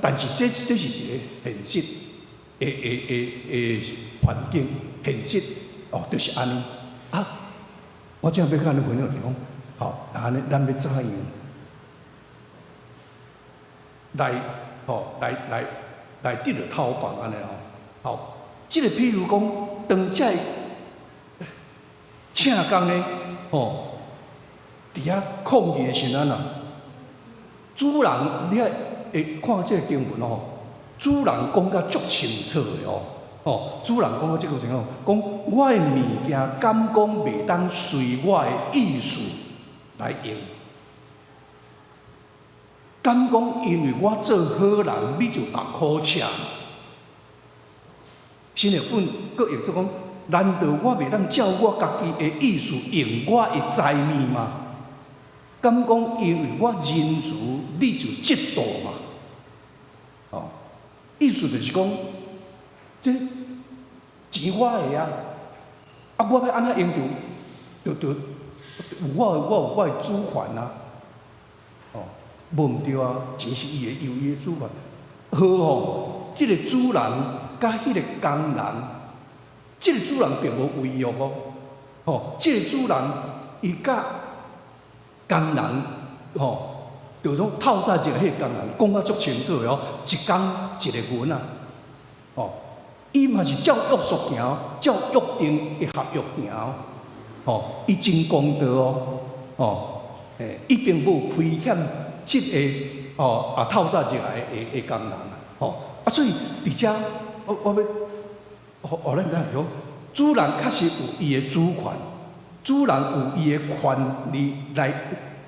但是這是一個現實的環境，現實哦，就是按呢啊。我這欲佮恁分享就是講，好，那按呢，咱欲怎樣來吼來得著頭放按呢吼？好，這個譬如講，當這个請工的吼，佇遐抗議的時陣啊，主人你愛會看這個經文吼，主人講甲足清楚的哦，吼，主人講甲這個清楚，講我的物件敢講袂當隨我的意思來用？敢講因為我做好人，你就共苦請？新譯本閣譯做講，難道我袂當照我家己的意思用我的財物嗎？敢講因為我仁慈，你就嫉妒嗎？哦，意思就是講，這錢我的啊，啊，我欲按怎用就我有我的主權啊。哦，無毋對啊，錢是伊的，伊有伊的主權。好吼，這個主人佮彼個工人，這個主人並無違約哦。吼，這個主人伊佮工人吼，就講透早一個彼個工人講甲足清楚的哦，一工一個銀仔，吼，伊嘛是照約束行，照約定的合約行，吼，伊真公道哦，吼，伊並無虧欠這個哦啊透早入來的工人啊，吼，啊所以佇遮我欲，予咱知影講，主人確實有伊的主權，主人有伊的權利來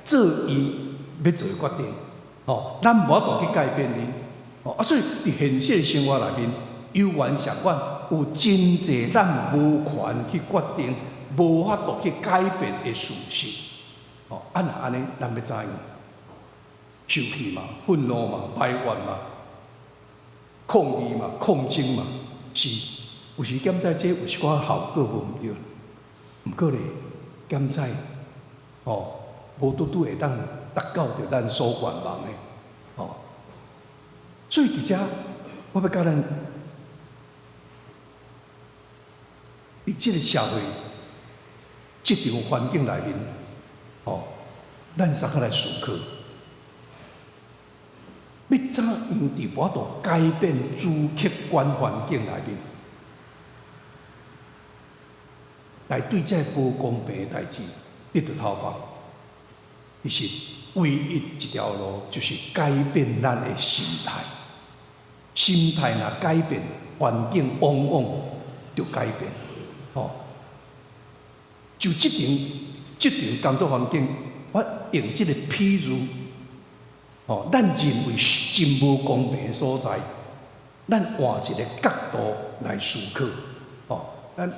做伊欲做的決定，吼，咱無法度去改變𪜶，吼，啊，所以佇現實生活內面，猶原相款有真濟咱無權去決定、無法度去改變的事實，吼，啊若按呢，咱欲怎樣？生氣嘛，憤怒嘛，埋怨嘛，抗議嘛，抗爭嘛，是有時檢查這有一寡效果無毋對，毋過咧，檢查吼，無拄拄會當達到著咱所願望的，吼。所以佇遮，我欲佮咱佇這個社會、職場環境內面，吼，咱相共來思考，欲怎樣佇無法度改變主客觀環境內面，來對這個無公平的代誌得著頭放？其實唯一一條路就是改變咱的心態。心態若改變，環境往往就改變。吼，就這場工作環境，我用這個譬喻，吼，咱認為真無公平的所在，咱換一個角度來思考，吼，咱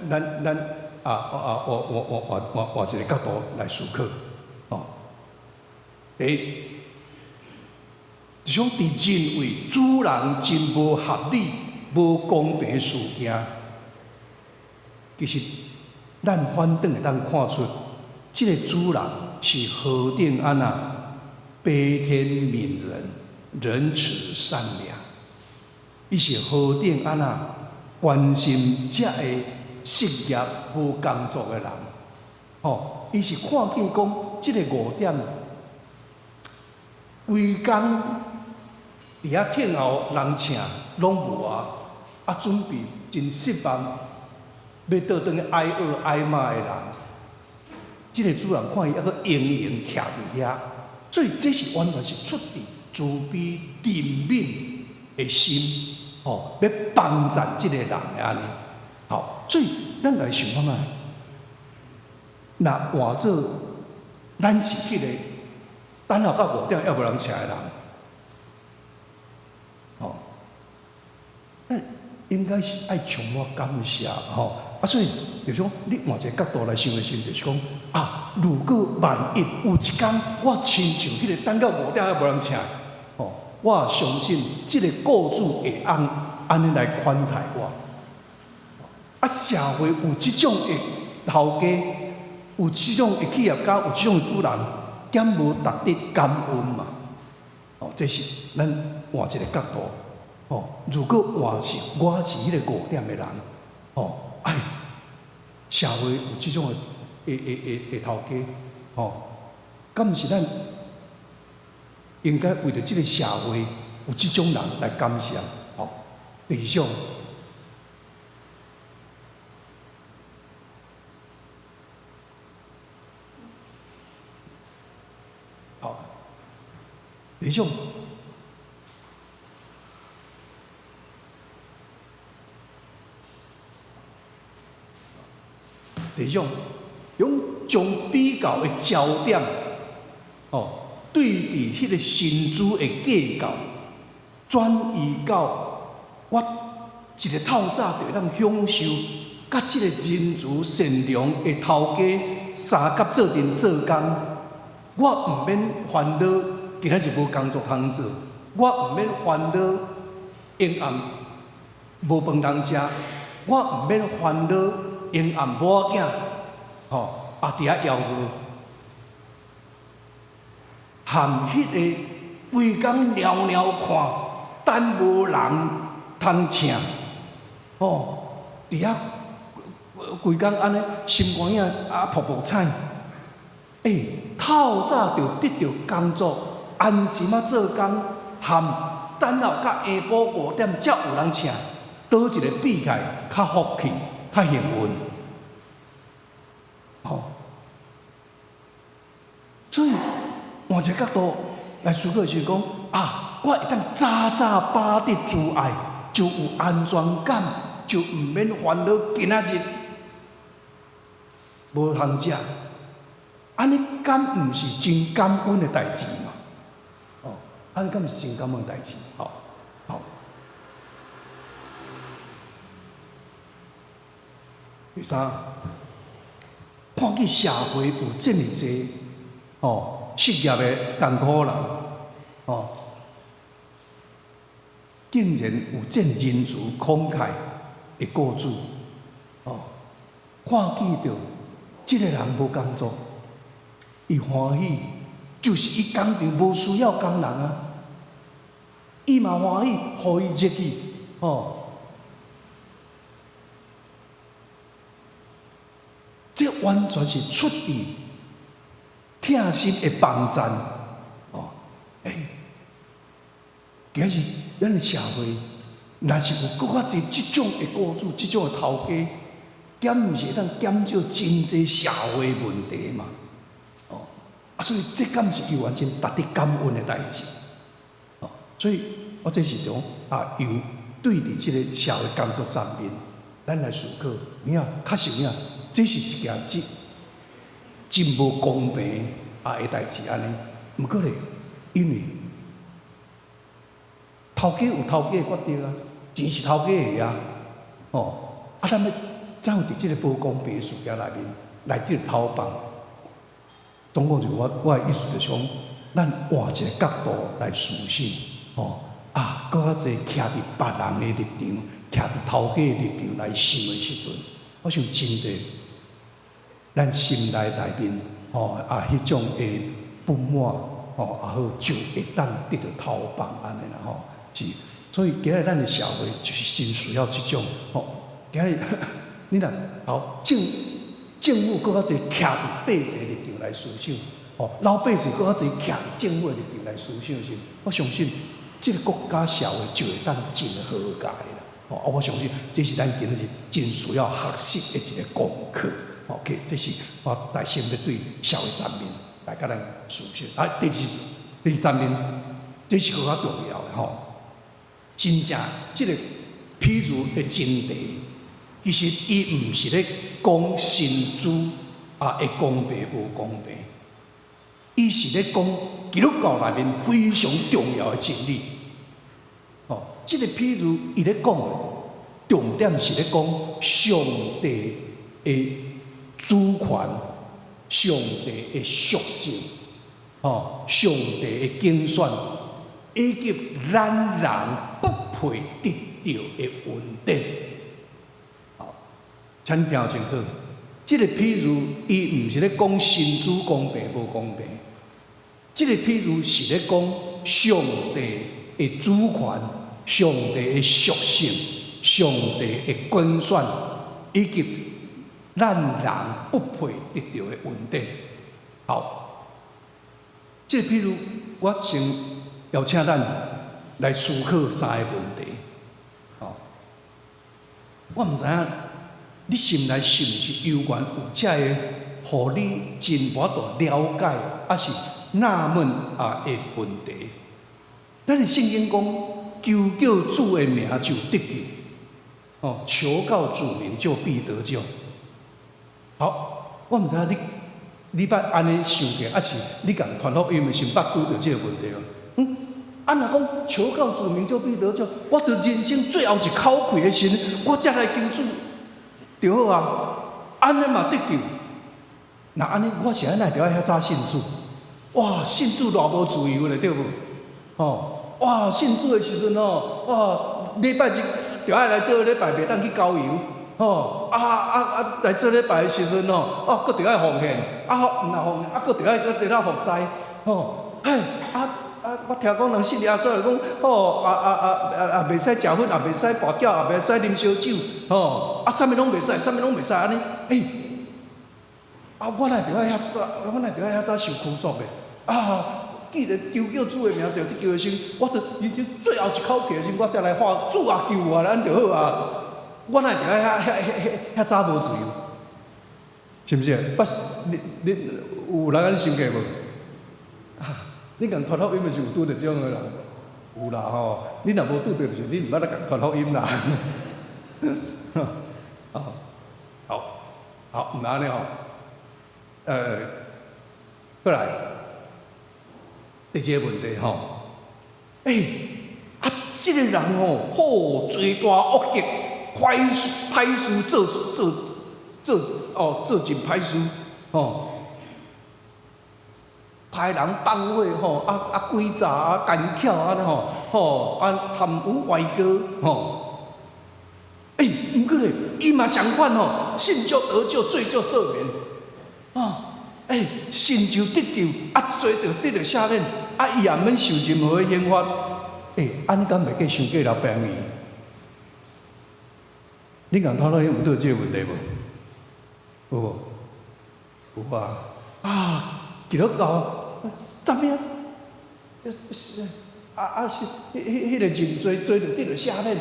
啊啊，換一個角度來思考，吼。第一，就講佇認為主人真無合理、無公平的事件，其實咱反轉會當看出，這个主人是何等按怎悲天憫人、仁慈善良，伊是何等按怎關心這个失業無工作的人。吼，伊是看見講，這个五點規工佇遐等候人請，攏無啊，啊準備真失望，欲倒轉去挨餓挨罵的人。這个主人看伊猶閣閒閒徛佇遐，所以這是完全是出自慈悲憐憫的心，吼，欲幫贊這个人的按呢。好，所以咱來想看覓，若換做咱是彼个等候到五點猶無人請的人，吼，咱應該是愛充滿感謝，吼。啊，所以就是講，你換一个角度來想的時陣，就是講啊，如果萬一有一工我親像彼個等到五點猶無人請，吼，我相信這个雇主會按按呢來款待我。啊，社會有這種的頭家，有這種的企業家，有這種的主人，敢無值得感恩嘛？哦，這是咱換一个角度。哦，如果換是我是彼个五點的人，哦，哎，社會有這種的頭家，哦，敢毋是咱應該為著這个社會有這種人來感謝？哦，第二種。好，第二種。第二種，用將比較的焦點，哦，對佇彼个薪資的計較，轉移到我一个透早就會當享受，佮這个仁慈善良的頭家相佮做陣做工，我毋免煩惱今仔日無工作通做，我毋免煩惱昏暗無飯通食，我毋免煩惱昏暗某仔囝，吼，啊佇遐枵餓，含彼个規工蹺蹺看，等無人通請，吼，佇遐規工按呢心肝仔啊噗噗彩，欸，透早就得著工作，安心仔做工，含等候到下晡五點才有人請，佗一个比起來較福氣、較幸運？吼，所以換一个角度來思考，就是講啊，我會當早早把得慈愛，就有安全感，就毋免煩惱今仔日無通食。按呢敢毋是真感恩的代誌嘛？哦，按呢敢毋是真感恩的代誌？吼，好。第三，看見社會有這麼濟哦失業的艱苦人，哦，竟然有這麼仁慈慷慨的雇主，哦，看見著這个人無工作，伊歡喜，就是伊工廠無需要工人啊，伊嘛歡喜，予伊入去，哦。這完全是出自疼心的幫贊，哦，欸，今日咱的社會，若是有閣較濟這種的雇主、這種的頭家，敢毋是會當減少真濟社會問題嘛？哦，啊，所以這敢是伊完全值得感恩的代誌？哦，所以我這是講啊，由對佇這个社會工作層面，咱來思考，有影確實有影。這是一件真真無公平啊的代誌按呢。毋過咧，因為頭家有頭家的決定啊，錢是頭家的啊，吼啊，咱欲怎有佇這个無公平的事件內面來得頭放？總共就我我的意思就是講，咱換一个角度來思想，吼啊，閣較濟徛佇別人的立場，徛佇頭家的立場來想的時陣。我想真濟，咱心內內面吼啊，彼種的不滿吼，也好就會當得著投放按呢啦吼，是。所以今日咱的社會就是真需要這種吼。今日你若好政府閣較濟徛佇百姓立場來思想，吼，老百姓閣較濟徛佇政府的立場來思想時，我相信這個國家社會就會當真和諧啦。吼，啊，我相信這是咱今日真需要學習的一個功課。OK，這是我大先欲對社會層面來共咱思想。啊，第二第三面，這是閣較重要的吼。真正這個譬喻的真諦，其實伊毋是咧講神主啊會公平無公平，伊是咧講基督教內面非常重要的真理。哦，這個譬喻伊咧講的重點是咧講上帝的主權、上帝的屬性、哦，上帝的揀選，以及咱人不配得著的恩典。好，請聽清楚，這個譬喻伊毋是咧講神主公平無公平，這個譬喻是咧講上帝的主權、上帝的屬性、上帝的揀選，以及咱人不配得著的恩典。好，這個譬喻我先邀請咱來思考三个問題。哦，我毋知影你心內是毋是猶原有這个，予你真無法度了解，抑是納悶啊的問題。咱的聖經講，求叫主的名就得救，哦，求告主名就必得救。好，我毋知影你你捌按呢想過，抑是你共傳福音的時捌拄著這个問題無？啊，若講求告主名就必得救，我佇人生最後一口氣的時陣，我才來求主，著好啊，按呢嘛得救。若按呢，我是按怎著愛遐早信主？哇，信主偌無自由咧，對無？吼，哇，信主的時陣吼，哇，禮拜日著愛來做禮拜，袂當去郊遊，吼，啊啊啊，來做禮拜的時陣吼，哦，閣著愛奉獻，啊，毋若奉獻，啊，閣著愛閣佇咧服侍，吼，嘿，啊啊，我聽講人信耶穌就講，吼，啊啊啊啊啊，袂使食薰，也袂使跋筊，也袂使啉燒酒，吼，啊，啥物攏袂使，啥物攏袂使，按呢，欸，啊，我哪會著愛遐早，我哪會著愛遐早受拘束的？啊，既然求叫主的名著得救的時，我著人生最後一口氣的時，我才來喊主啊救我，按呢就好啊。我哪會著愛遐遐遐遐早無自由？是毋是？捌你你有人按呢想過無？啊，你共傳福音的時有拄著這種的人？有啦吼，你若無拄著，就是你毋捌來共傳福音啦。哦，好，好，毋按呢吼。過來，第二个問題吼，欸，啊，這個人吼，好罪大惡極，壞事歹事做做做哦，做盡歹事吼，殺人放火吼，啊啊詭詐啊奸巧按呢吼，吼啊貪污歪高吼，欸，毋過咧，伊嘛相款吼，信就得救，罪就赦免。啊，欸，信就得救，啊，罪就得著赦免，啊，伊也毋免受任何的刑罰。欸，按呢敢袂過傷過了便宜？你共頭腦有拄著這個問題無？有無？有啊！啊，基督教怎麼？是啊啊是，彼彼彼个認罪罪就得著赦免，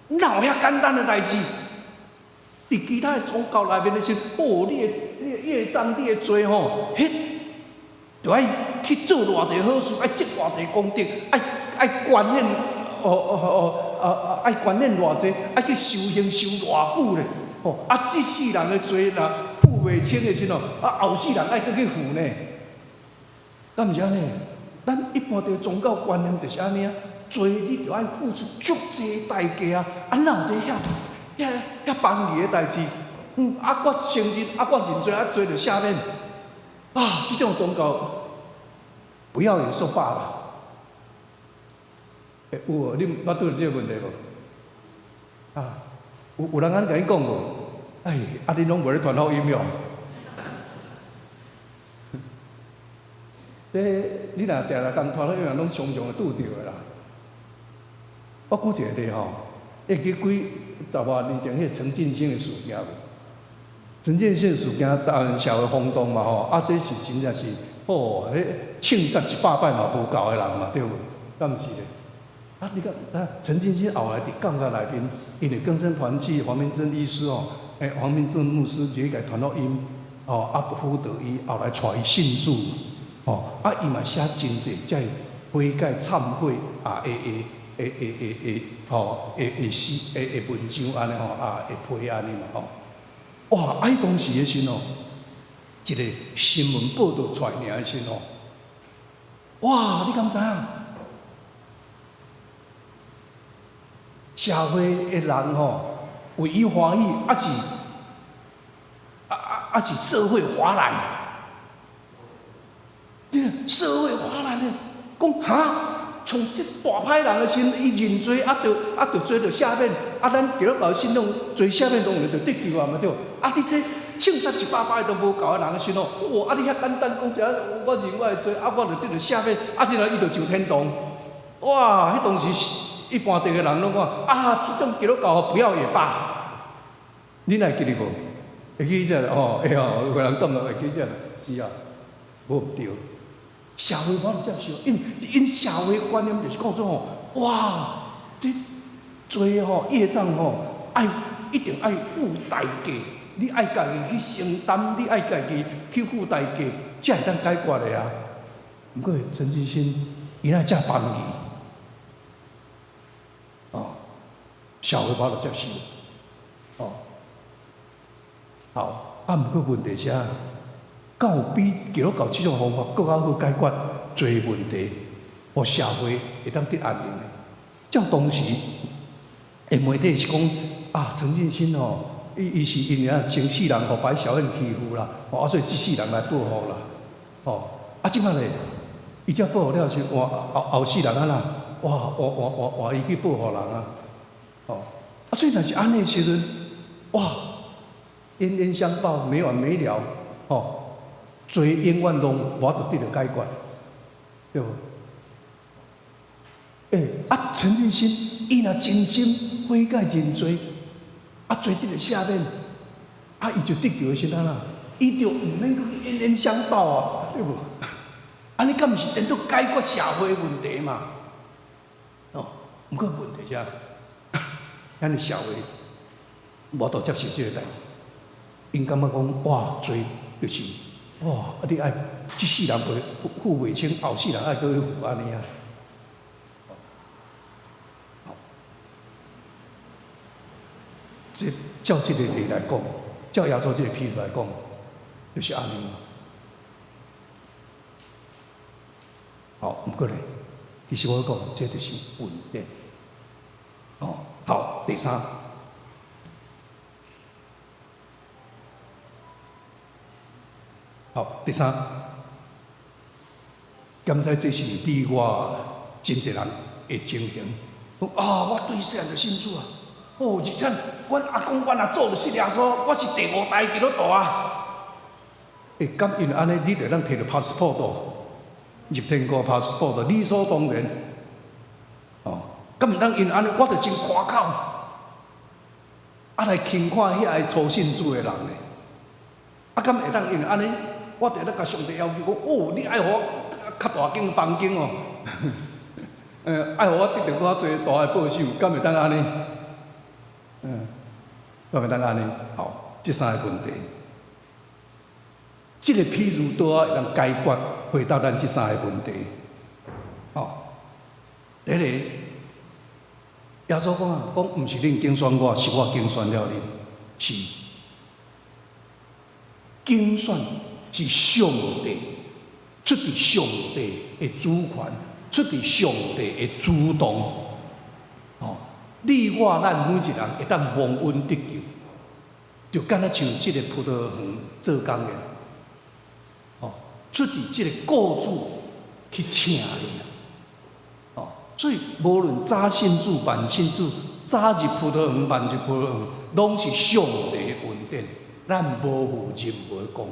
哪有遐簡單的代誌？佇其他的宗教內面的時，哦，你的業障、你的罪吼，彼著愛去做偌濟好事，愛積偌濟功德，愛愛捐獻，哦哦哦啊啊，愛捐獻偌濟，愛去修行修偌久咧，吼啊，這世人的罪若付袂清的時陣，啊後世人愛閣去付呢？敢毋是按呢？咱一般的宗教觀念就是按呢啊，罪你著愛付出足濟代價啊！啊，哪有這遐遐遐便宜的代誌？啊，我承認，啊，我認罪，啊，罪就赦免。啊，這種宗教不要也說罷了。欸，有無？你捌拄著這個問題無？啊，有有人按呢共你講無？哎，啊，恁攏無咧傳福音喲？這你若定定共傳福音，攏常常會拄著的啦。我舉一個例吼，會記幾十外年前彼個陳進興的事件無？陳進興事件，台灣社會轟動嘛吼，啊，這是真正是，哦，彼槍殺100擺嘛無夠的人嘛，對無？敢毋是咧？啊，你敢知陳進興後來佇監獄內面，因為更生團契黃明珍律師哦，欸，黃明珍牧師就去共傳福音，哦，啊，輔導伊，後來帶伊信主，哦，啊，伊嘛寫真濟這个悔改懺悔啊，會會會會會會吼，會會寫會會文章按呢吼，啊，會批按呢嘛吼。哇！啊，彼當時的時哦，一個新聞報導出來爾的時哦，哇！你敢知影？社會的人吼，為伊歡喜，抑是啊啊啊是社會譁然？社會譁然的，講哈，像這大歹人的時陣，伊認罪啊，著啊著罪著赦免，啊，咱基督教信仰罪赦免當然就得救啊嘛對。啊，你這槍殺100擺都無夠的人的時陣，哇！啊，你遐簡單講一下，我認我的罪，啊，我就得著赦免，啊，這樣伊就上天堂。哇！彼當時一般地的人攏講啊，這種基督教不要也罷。你會記得無？會記這個吼？會吼，有個人當然會記這個，是啊，無毋對。社會無法度接受，因為𪜶社會觀念就是講做吼，哇，這罪吼業障吼，愛一定愛付代價，你愛家己去承擔，你愛家己去付代價，才會當解決的啊。毋過陳進興，伊哪會遮放棄？哦，社會無法度接受。哦，好，啊，毋過問題是啥？敢有比基督教這種方法閣較好解決罪問題，予社會會當得安寧的？照當時的媒體是講啊，陳進興吼，伊伊是因為啊前世人予白小燕欺負啦，哦，啊所以這世人來報復啦，哦，啊這擺咧，伊這報復了時，哇後後世人按怎？哇哇哇哇哇伊去報復人啊，哦，啊所以若是按呢時陣，哇，冤冤相報沒完沒了，哦。罪永遠攏無法度得著解決，對無？欸，啊，陳進興，伊若真心悔改認罪，啊，罪得著赦免，啊，伊就得救的時陣啦，伊就毋免閣去冤冤相報啊，對無？按呢敢毋是顛倒解決社會問題嘛？哦，毋過問題啥？咱的社會無法度接受這個代誌，𪜶感覺講哇，罪就是。哇！啊，你愛這世人袂付袂清，後世人愛閣去付按呢啊？好，這照這個例來講，照耶穌這個譬喻來講，就是按呢。好，毋過咧，其實我講，這就是恩典。哦，好，第三。好，第三，敢知這是你我真濟人的情形。講啊，我對細漢就信主啊，哦，而且阮阿公、阮阿祖就信耶穌，我是第五代基督徒啊。欸，敢因為按呢，你就通提著 passport 入天國 passport，理所當然。哦，敢毋通因為按呢，我就真誇口，啊來輕看遐个初信主的人呢？啊，敢會當因為按呢？我就咧共上帝要求講，哦，你愛予我較大間房間哦，愛予我得著閣較濟大的報酬，敢會當按呢？嗯，敢會當按呢？好，這三个問題，這個譬喻拄好會當解決回答咱這三个問題。哦，第一個，耶穌講啊，講毋是恁揀選我，是我揀選了恁，是揀選。是上帝出佇上帝的主權，出佇上帝的主動。哦，你我咱每一人會當蒙恩得救，就敢若像這個葡萄園做工的，哦，出佇這個雇主去請你啦。哦，所以無論早信主、晚信主，早入葡萄園，慢入葡萄園，攏是上帝恩典，咱無負任何功。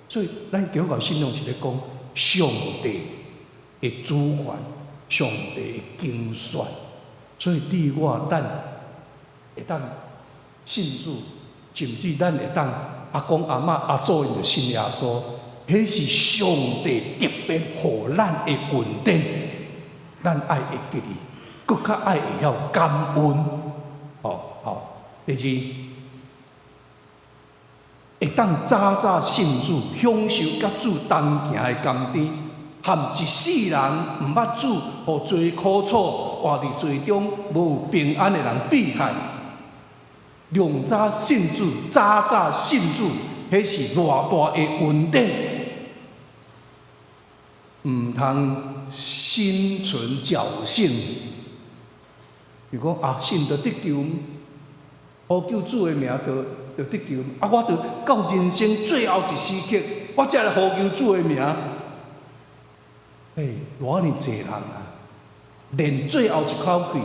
所以，咱基督教信仰是咧講上帝的主權，上帝的揀選。所以，你我咱會當信主，甚至咱會當阿公阿嬤阿祖𪜶就信耶穌，彼是上帝特別予咱的恩典，咱愛會記得，閣較愛會曉感恩。哦，好，第二，會當早早信主，享受佮主同行的甘甜，含一世人毋捌主，予罪苦楚，活佇罪中無平安的人比起來，量早信主，早早信主，彼是偌大的恩典，毋通心存僥倖。如果啊，信就得救，呼求主的名就得救，啊，我就到人生最後一時刻，我才來呼求主的名。欸，偌爾濟人啊，連最後一口氣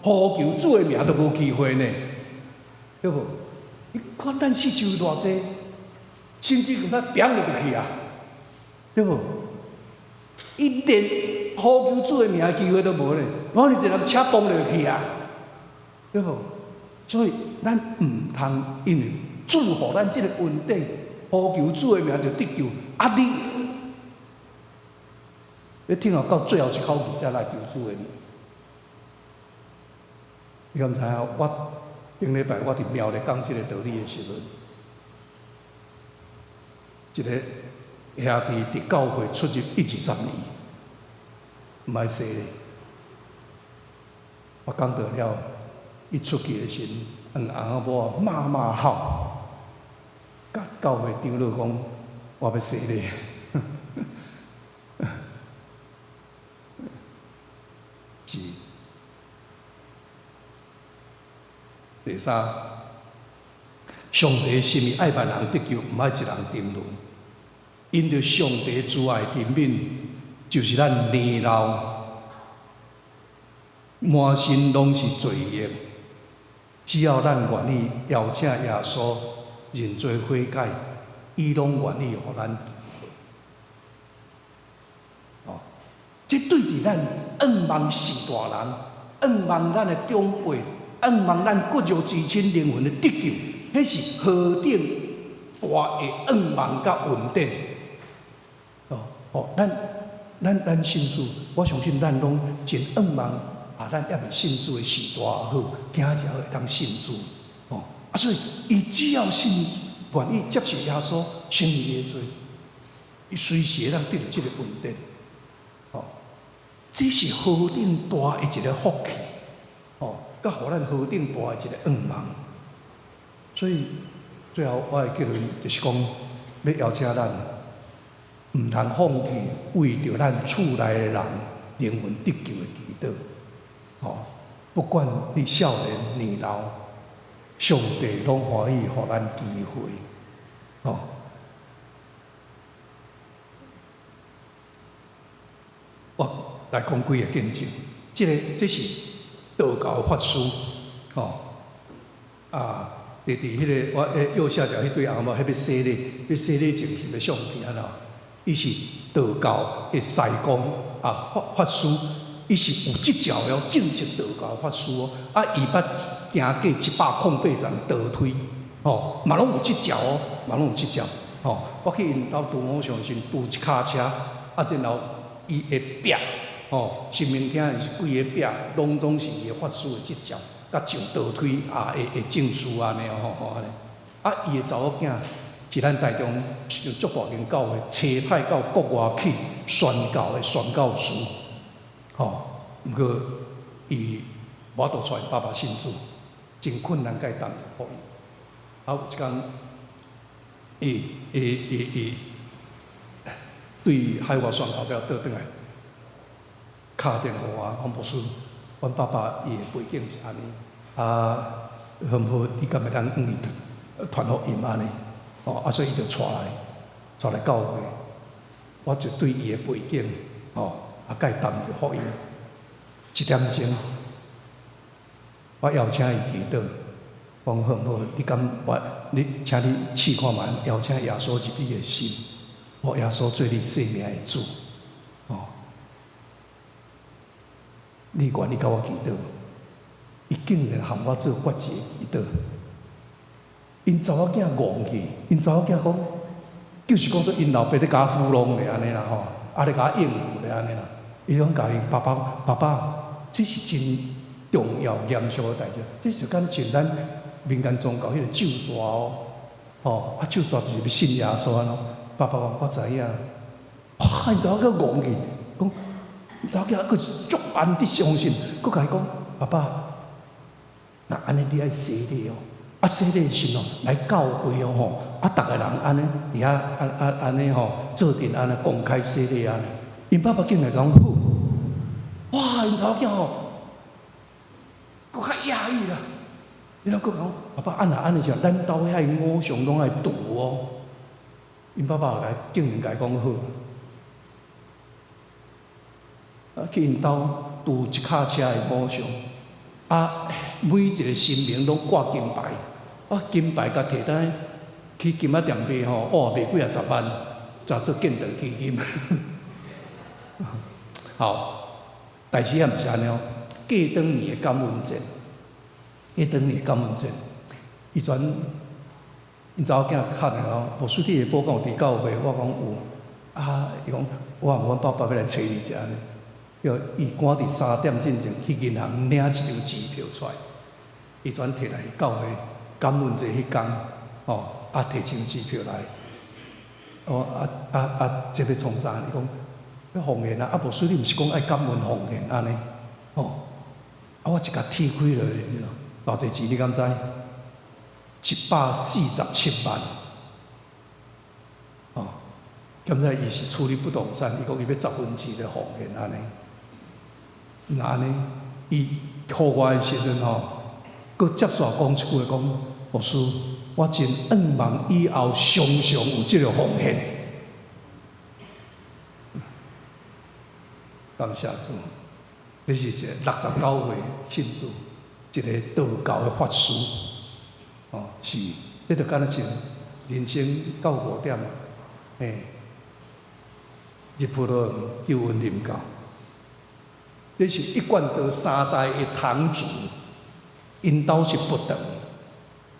呼求主的名都無機會呢，對無？你看咱四周偌濟，甚至共他拚落就去啊，對無？伊連呼求主的名的機會都無咧，偌爾濟人車崩落去啊，對無？所以咱毋通因為主予咱這個恩典，呼求主的名就得救。啊你，你聽候到最後一口氣才來求主的名。你敢知影？我頂禮拜我佇廟咧講這個道理的時陣，一個兄弟佇教會出入一二十年，毋愛洗禮。我講到了，伊出去的時陣，翁仔某罵罵哭，共教會長老講，我欲洗禮。是。第三，上帝心意愛萬人得救，毋愛一人沉淪。因著上帝慈愛憐憫，就是咱年老滿身攏是罪孽，只要咱願意邀請耶穌認罪悔改，伊攏願意予咱機會。哦，這對佇咱向望序大人，向望咱的長輩，向望咱骨肉至親靈魂的得救，彼是何等大的向望佮恩典。哦哦，咱信主，我相信咱攏真向望啊！咱猶未信主的時代也好，囝兒會當信主。哦，啊，所以伊只要信，願意接受耶穌，承認伊的罪，伊隨時會當得著這個恩典。哦，這是何等大的一個福氣！哦，佮予咱何等大的一個向望。所以最後我的結論就是講，欲邀請咱毋通放棄為著咱厝內的人靈魂得救的祈禱。哦，不管你少年年老，上帝攏歡喜予咱機會。哦，我來講幾个見證，這个這是道教法師，哦，啊，佇彼个我右下角彼對翁某，彼欲洗禮，欲洗禮前翕的相片啦，伊是道教的師公啊，法師，伊是有執照的哦，正式道教法師哦，啊，伊捌行過108站的倒推，吼，嘛攏有執照哦，嘛攏有執照，吼，我去𪜶兜拄好相信拄一跤車，啊，然後伊的壁，吼，神明廳是規個壁，攏總是伊的法師的執照，佮上倒推啊的證書按呢吼吼按呢，啊，伊的查某囝是咱台中有足大間教會，差派到國外去宣教的宣教師，吼，毋過伊無法度帶𪜶爸爸信主，真困難共伊談福音。啊，有一工，伊對海外宣教了倒轉來，敲電話予我，講牧師，阮爸爸伊的背景是按呢，啊，好毋好？你敢會當向伊傳福音按呢？哦，啊，所以伊就帶來教會，我就對伊的背景，哦，啊，共伊談著福音，一點鐘，我邀請伊祈禱，講好毋好？你敢我？你請你試看覓，邀請耶穌入你的心，予耶穌做你生命的主。哦，你願意佮我祈禱？伊竟然含我做決志的祈禱。𪜶查某囝戇去，𪜶查某囝講，就是講說𪜶老爸咧共我糊弄咧按呢啦吼，啊咧共我應付咧按呢啦。伊講共伊爸爸，爸爸，這是真重要嚴肅的代誌，這就敢像咱民間宗教彼個咒詛哦，吼啊咒詛就是欲信耶穌按呢。爸爸講我知影，哇！𪜶查某囝戇去，講查某囝閣是足萬的相信，閣共伊講爸爸，若按呢你愛洗禮哦。啊，洗禮的時哦，來教會哦吼，啊，逐个人按呢佇遐按按按呢吼，做陣按呢公開洗禮按呢。𪜶爸爸竟然講好，哇！𪜶查某囝吼，閣較訝異啦。然後閣講，爸爸按若按呢時候，咱兜遐偶像攏愛除哦。𪜶爸爸來竟然共伊講好，啊，去𪜶兜除一卡車的偶像，啊，每一个神明攏掛金牌。啊，金牌共提轉去金仔店賣吼，哇，賣幾仔十萬，就做建堂基金。好，代誌也毋是按呢哦。過當年的感恩節，過當年的感恩節，伊陣𪜶查某囝敲電話，牧師你下晡敢有佇教會？我講有。啊，伊講我阮爸爸欲來揣你一下呢。叫伊趕佇3點進前去銀行領一張支票出來，伊轉提來教會。感恩節彼工，吼，啊，提張支票來，哦，啊啊啊，這欲創啥？伊講欲奉獻啊，啊，牧師你毋是講愛感恩奉獻按呢？吼，啊，我一共鐵開落去，你知偌濟錢？你敢知？147萬。哦，敢知伊是處理不動產，伊講伊欲十分之一來奉獻按呢？若按呢，伊予我的時陣吼，閣接續講一句話講。牧師，我真願望以後常常有這个奉獻。感謝主，這是一个69歲信主，一个道教的法師。哦，是，這就敢若像人生到5點啊，嘿，入葡萄園救恩臨到，這是一貫道三代的堂主，𪜶兜是佛堂。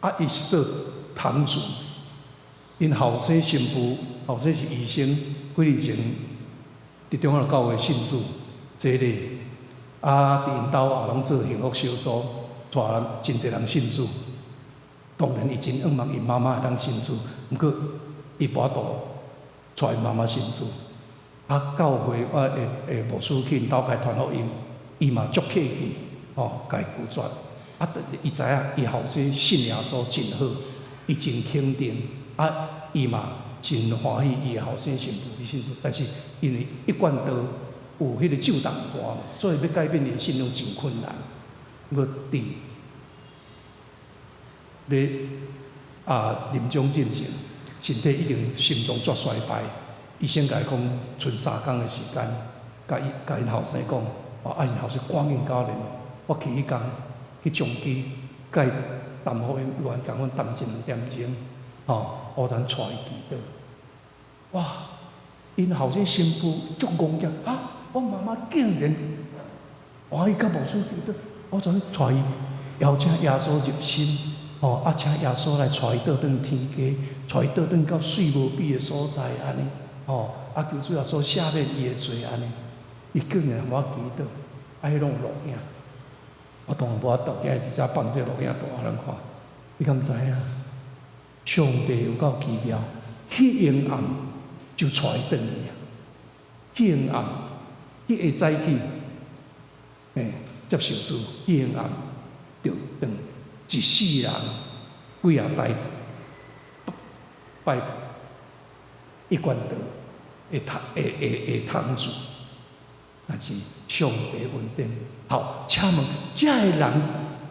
啊！伊是做堂主，𪜶後生神父，後生是醫生，幾年前佇中央教會信主，洗禮，啊，佇𪜶兜也攏做幸福小組，帶人真濟人信主。當然，伊真願望𪜶媽媽會當信主，毋過伊無法度帶𪜶媽媽信主。啊，教會我的的牧師去𪜶兜共伊傳福音，伊嘛足客氣，吼，共伊拒絕。啊！伊知影伊後生信耶穌真好，伊真肯定。啊，伊嘛真歡喜伊的後生新婦去信主。但是因為一貫道有彼个咒動歌，所以欲改變伊的信仰真困難。我佇欲啊臨終進前，身體已經心臟作衰敗，醫生共伊講，賰3工的時間，共伊共𪜶後生講，啊，𪜶後生趕緊共我聯絡，我去彼工。去將基共伊談福音，原共阮談一兩點鐘，吼，我等帶伊祈禱。哇！𪜶後生新婦足戇驚，啊！我媽媽竟然歡喜佮牧師祈禱，我怎帶伊邀請耶穌入心，吼，啊，請耶穌來帶伊倒轉天家，帶伊倒轉到水無比的所在，按呢，吼，啊，求主耶穌赦免伊的罪，按呢，伊竟然予我祈禱，啊，彼攏有錄影。我當然無法度，今日佇遮放這個錄影帶予咱看。你敢知影？上帝有夠奇妙，彼昏暗就帶伊轉去啊！彼昏暗，彼下早起，欸，接受主，彼昏暗就轉一世人幾仔代拜一貫道的堂的的的堂主，但是上帝恩典。好，請問這个人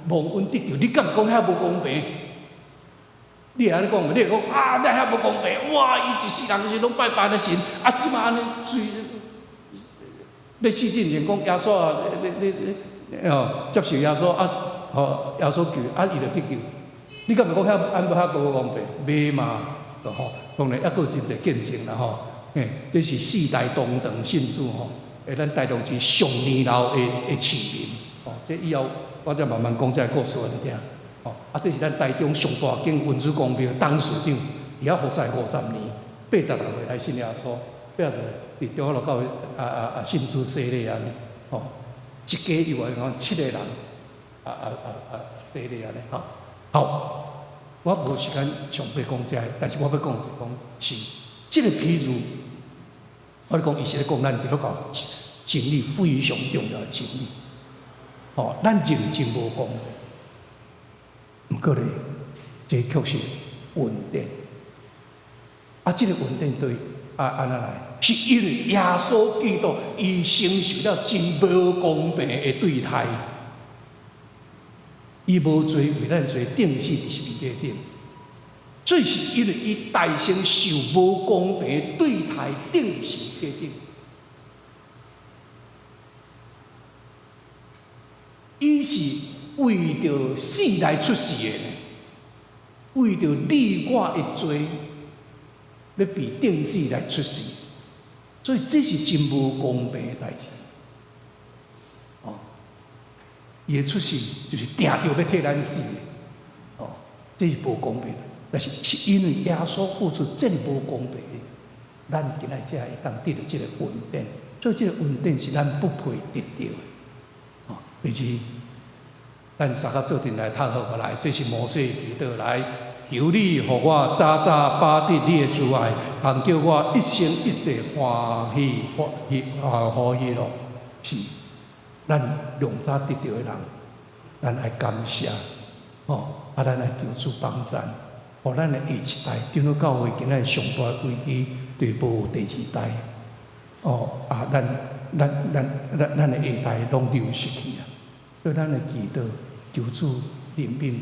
蒙恩得救，你敢會講遐無公平？你會按呢講無？你會講啊，你遐無公平？哇！伊一世人時攏拜別个神，啊，這馬按呢隨欲死之前講耶穌啊，你你你哦，接受耶穌啊，吼，耶穌救，啊，伊就得救。你敢袂講遐按無遐無公平？袂嘛，吼，當然猶閣有真濟見證啦吼。嘿，這是四代同堂信主吼，會咱台中市上年老的市民。吼，這以後我再慢慢講這个故事予你聽。吼，啊，這是咱台中上大間恩主公廟董事長，佇遐服侍50年，86歲來信耶穌，80歲佇中華路教會信主洗禮按呢。吼，一家以外講七個人，洗禮按呢。好，好，我無時間詳細講這个，但是我欲講就講是這個譬喻，我咧講伊是咧講咱佇咧講真理非常重要的真理。吼，咱認真無公平，毋過咧，這卻是恩典。啊，這個恩典對按怎來？是因為耶穌基督伊承受了真無公平的對待，伊無罪為咱罪釘死佇十字架頂，所以是因為伊代先受無公平的對待釘十字架頂。伊是為著死來出世的呢，為著你我的罪，欲被釘死來出世，所以這是真無公平的代誌。哦，伊的出世就是定著欲替咱死的，哦，這是無公平的。但是是因為耶穌付出這麼無公平的，咱今仔才會當得著這个恩典。所以這个恩典是咱不配得著的。哦，第二，咱三個做陣來讀好過來，這是摩西祈禱來，求你予我早早把得你的慈愛，通叫我一生一世歡喜歡喜啊歡喜樂。是，咱良早得著的人，咱愛感謝，吼，啊，咱愛求主幫贊，予咱的下一代，長老教會今仔上大的危機，就是無第二代，哦，啊，咱的下一代攏流失去啊。所以咱會祈禱，求主憐憫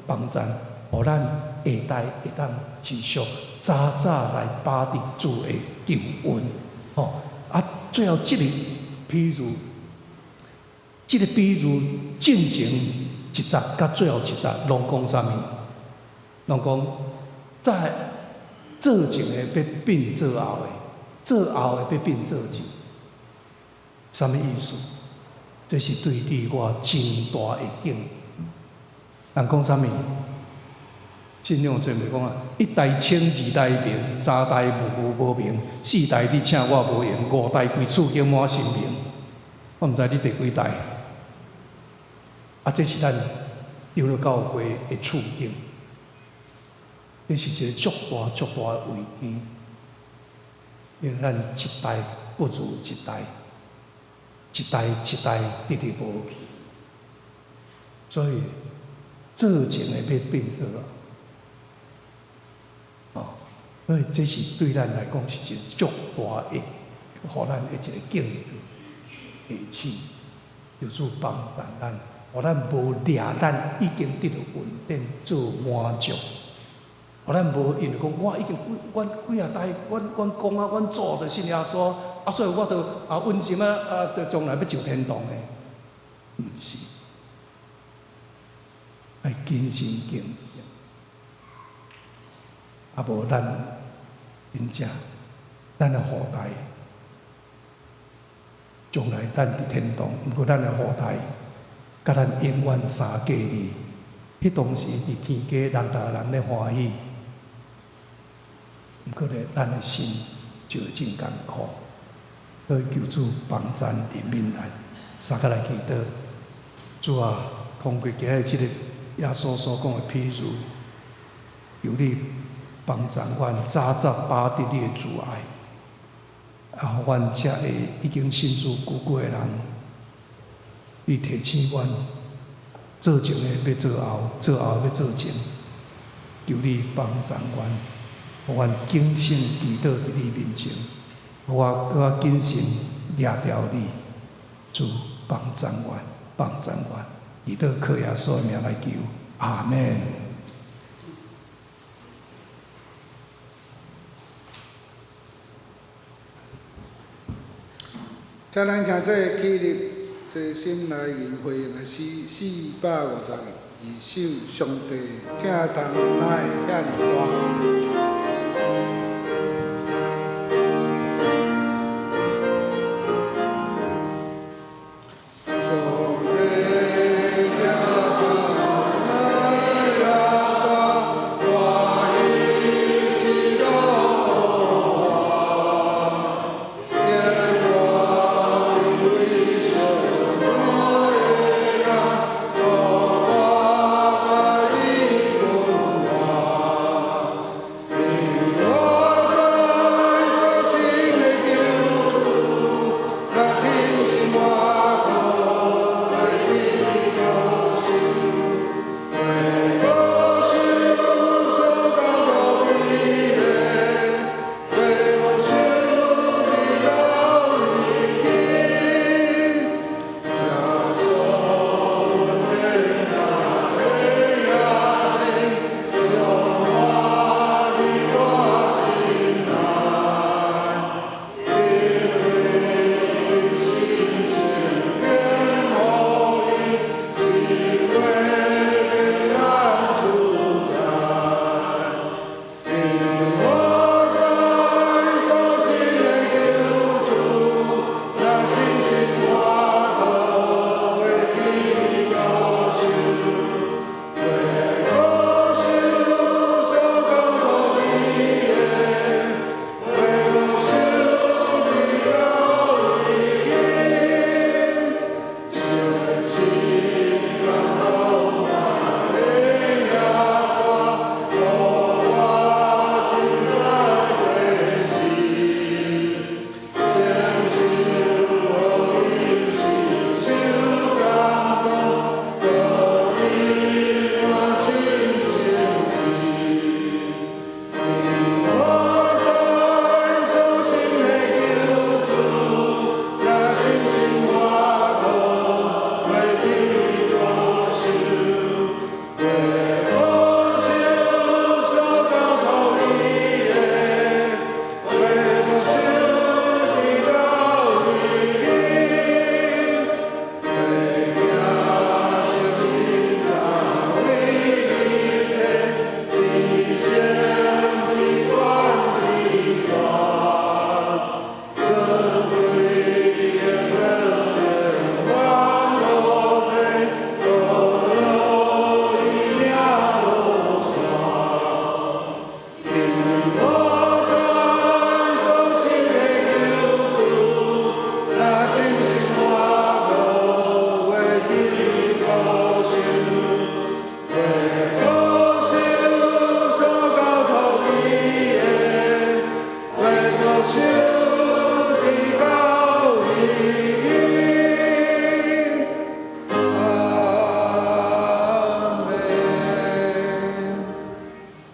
幫贊，予咱下代會當持續早早來把得主的救恩。吼，啊，最後這个譬喻，這个比喻進前一節佮最後一節攏講啥物？攏講在做前的欲變做後的，做後的欲變做前，啥物意思？這是對你我真大的警。人講啥物？信仰前輩講啊，一代清，二代明，三代無無明，四代你請我無閒，五代規厝景滿神明。我毋知你第幾代。啊，這是咱長老教會的處境。這是一個足大足大的危機，因為咱一代不如一代。一代一代直直無去，所以做前的欲變做後，哦，所以這是對咱來講是一個足大的，予咱的一個警告提醒，求主幫助咱，予咱無掠咱已經得著恩典做滿足，予咱無因為講我已經幾阮幾仔代，阮公啊，阮祖就信耶穌。啊，所以我就啊穩心啊啊，就將來欲上天堂的，毋是，愛謹慎謹慎，啊無咱真正咱的後代，將來咱佇天堂，毋過咱的後代，佮咱永遠相隔離，彼當時佇天家人逐个人咧歡喜，毋過咧咱的心就會真艱苦。所以求主幫贊憐憫咱，三個來祈禱。主啊，通過今日這个耶穌所講的譬喻，求你幫贊阮早早把得你的慈愛，啊，予阮這个已經信主久久的人，你提醒阮做前的欲做後，做後的欲做前，求你幫贊阮，予阮謹慎祈禱佇你面前。我閣較謹慎掠牢你，主幫贊阮，幫贊阮，祈禱靠耶穌的名來求，阿們。請咱徛做起立，這心內人回應的詩452首，上帝疼痛哪會遐爾大？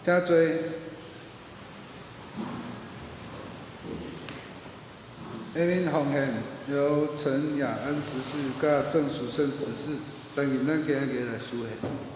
請坐。下面奉獻由陳雅恩執事佮鄭淑勝執事擔任咱今日來司獻。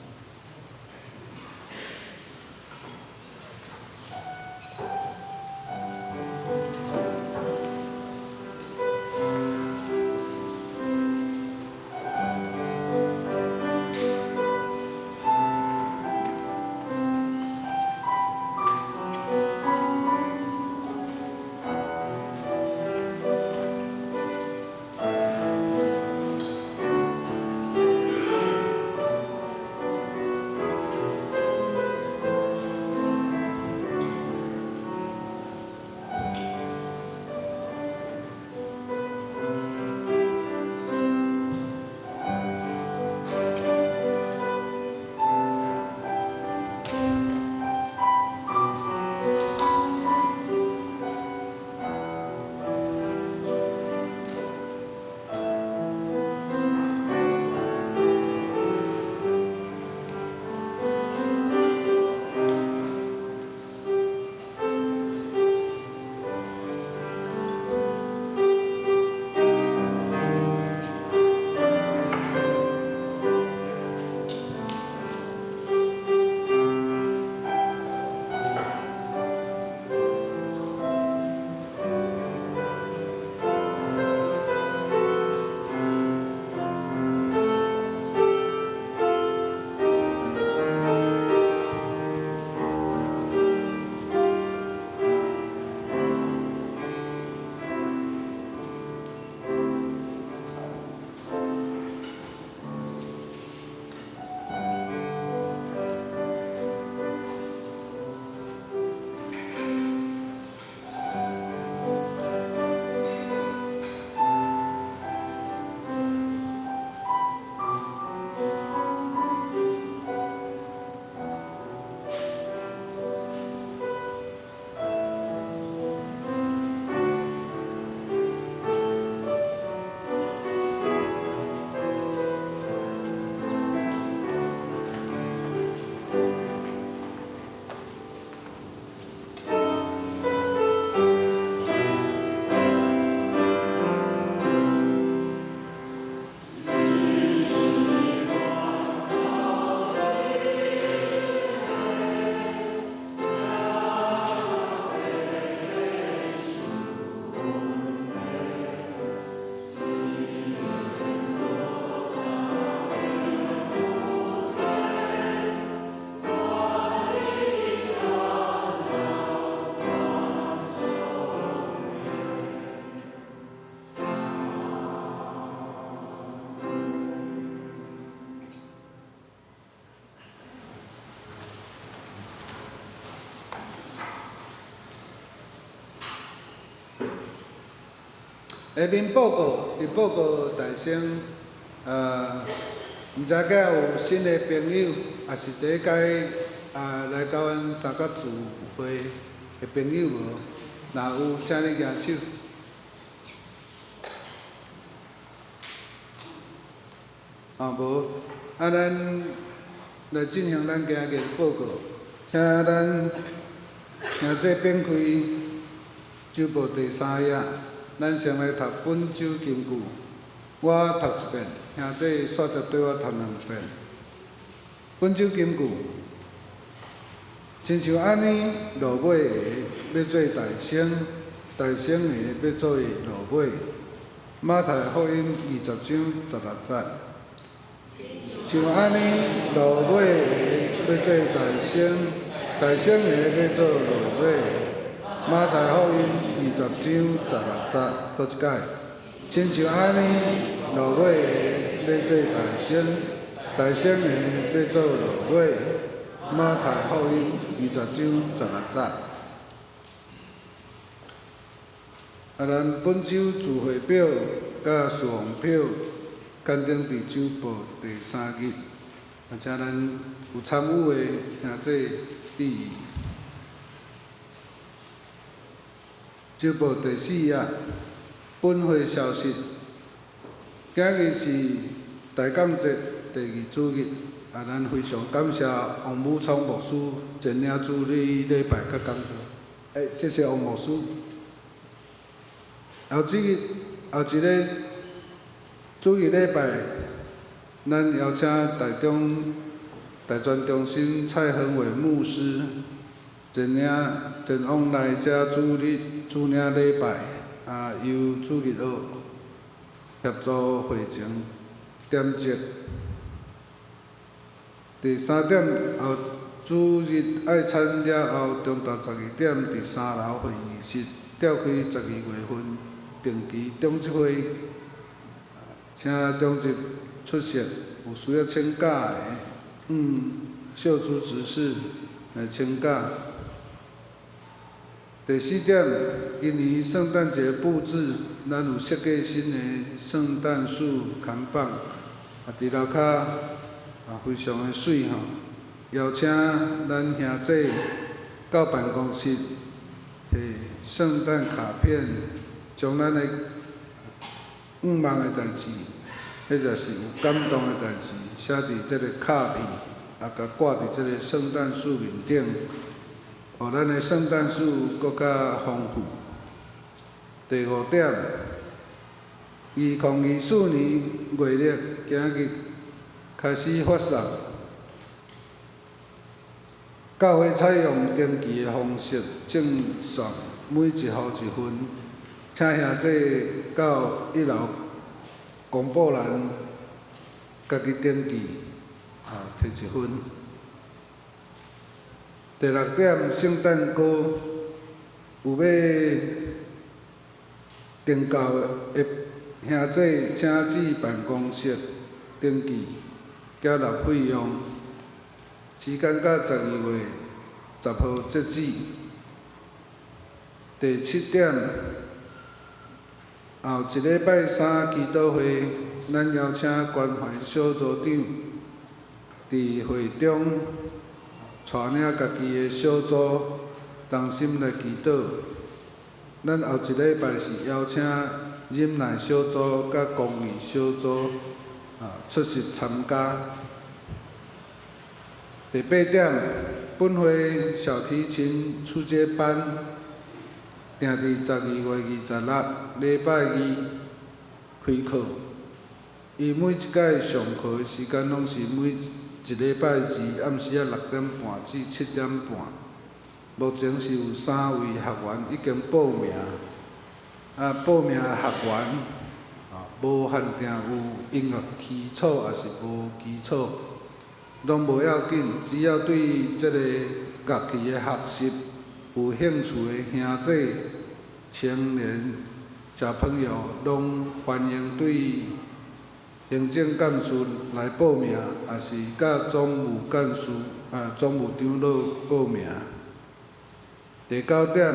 下面報告，佇報告大聲，毋知敢有新的朋友，也是第一擺啊來到阮三角聚會的朋友無？若有，請你舉手。啊，無，啊，咱來進行咱今日的報告，請咱兄弟展開週報第三頁，咱先來讀本週金句。我讀一遍，兄弟煞接對我讀兩遍。本週金句，親像按呢，落尾的欲做大先，大先的欲做落尾。馬太福音20章16節。像按呢，落尾的欲做大先，大先的欲做落尾。馬太福音20章16節，閣一擺。親像按呢，落尾的欲做大先，大先的欲做落尾。馬太福音20章16節。啊，咱本週聚會表佮事奉表刊登佇週報第三頁，啊，請咱有參與的兄弟注意。週報第四頁，本會消息。今日是大感節第二主日，啊，咱非常感謝王武聰牧師前領主禮禮拜佮講道。欸，謝謝王牧師。後一日，後一个主日禮拜，咱邀請台中大專中心蔡亨偉牧師前領前往來遮主日主領禮拜，啊，由主日學協助會前點燭。第三點，後主日愛餐了後，中晝12點佇三樓會議室召開12月份定期長執會，請長執出席，有需要請假的，秀珠執事來請假。第四點，今年聖誕節布置，咱有設計新的聖誕樹看板，啊，佇樓跤啊，非常的媠吼。邀請咱兄弟到辦公室提聖誕卡片，將咱的願望的代誌，或者是有感動的代誌，寫佇這个卡片，啊，共掛佇這个聖誕樹面頂，予咱的聖誕樹閣較豐富。第五點，2024年月曆今日開始發送，教會採用登記的方式贈送每一戶一份，請兄弟到一樓公布欄家己登記，啊，提一份。第六點，聖誕歌有欲訂購的兄弟，請至辦公室登記，繳納費用。時間到12月10號截止。第七點，後一禮拜三祈禱會，咱邀請關懷小組長佇會中帶領家己的小組同心來祈禱。咱後一禮拜是邀請忍耐小組佮公義小組啊出席參加。第八點，本會小提琴初階班定佇12月26禮拜二開課。伊每一擺上課的時間攏是每一禮拜二暗時仔6點半至7點半。目前是有三位學員已經報名，啊，報名的學員啊，無限定有音樂基礎，抑是無基礎，攏無要緊，只要對這个樂器的學習有興趣的兄弟、青年、小朋友，攏歡迎對行政幹事來報名，抑是佮總務幹事啊、總務長老報名。第九點，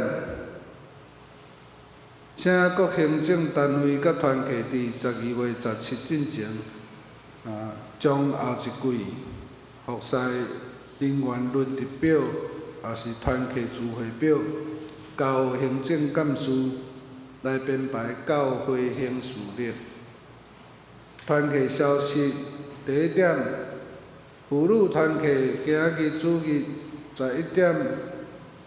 請各行政單位佮團契佇12月17進前，將後一季服侍人員輪值表，抑是團契聚會表，交予行政幹事來編排教會行事曆。團契消息，第一點，婦女團契今仔日主日11點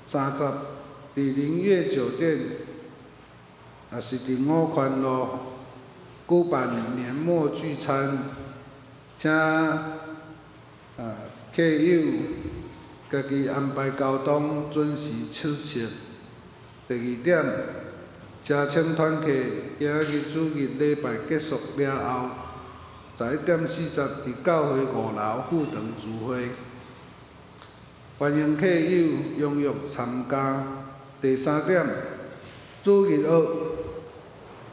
30，佇靈悅酒店，抑是佇五權路舉辦年末聚餐，請客友家己安排交通，準時出席。第二點，社青團契今仔日主日禮拜結束了後，11點40佇教會5樓副堂聚會，歡迎客友踴躍參加。第三點，主日學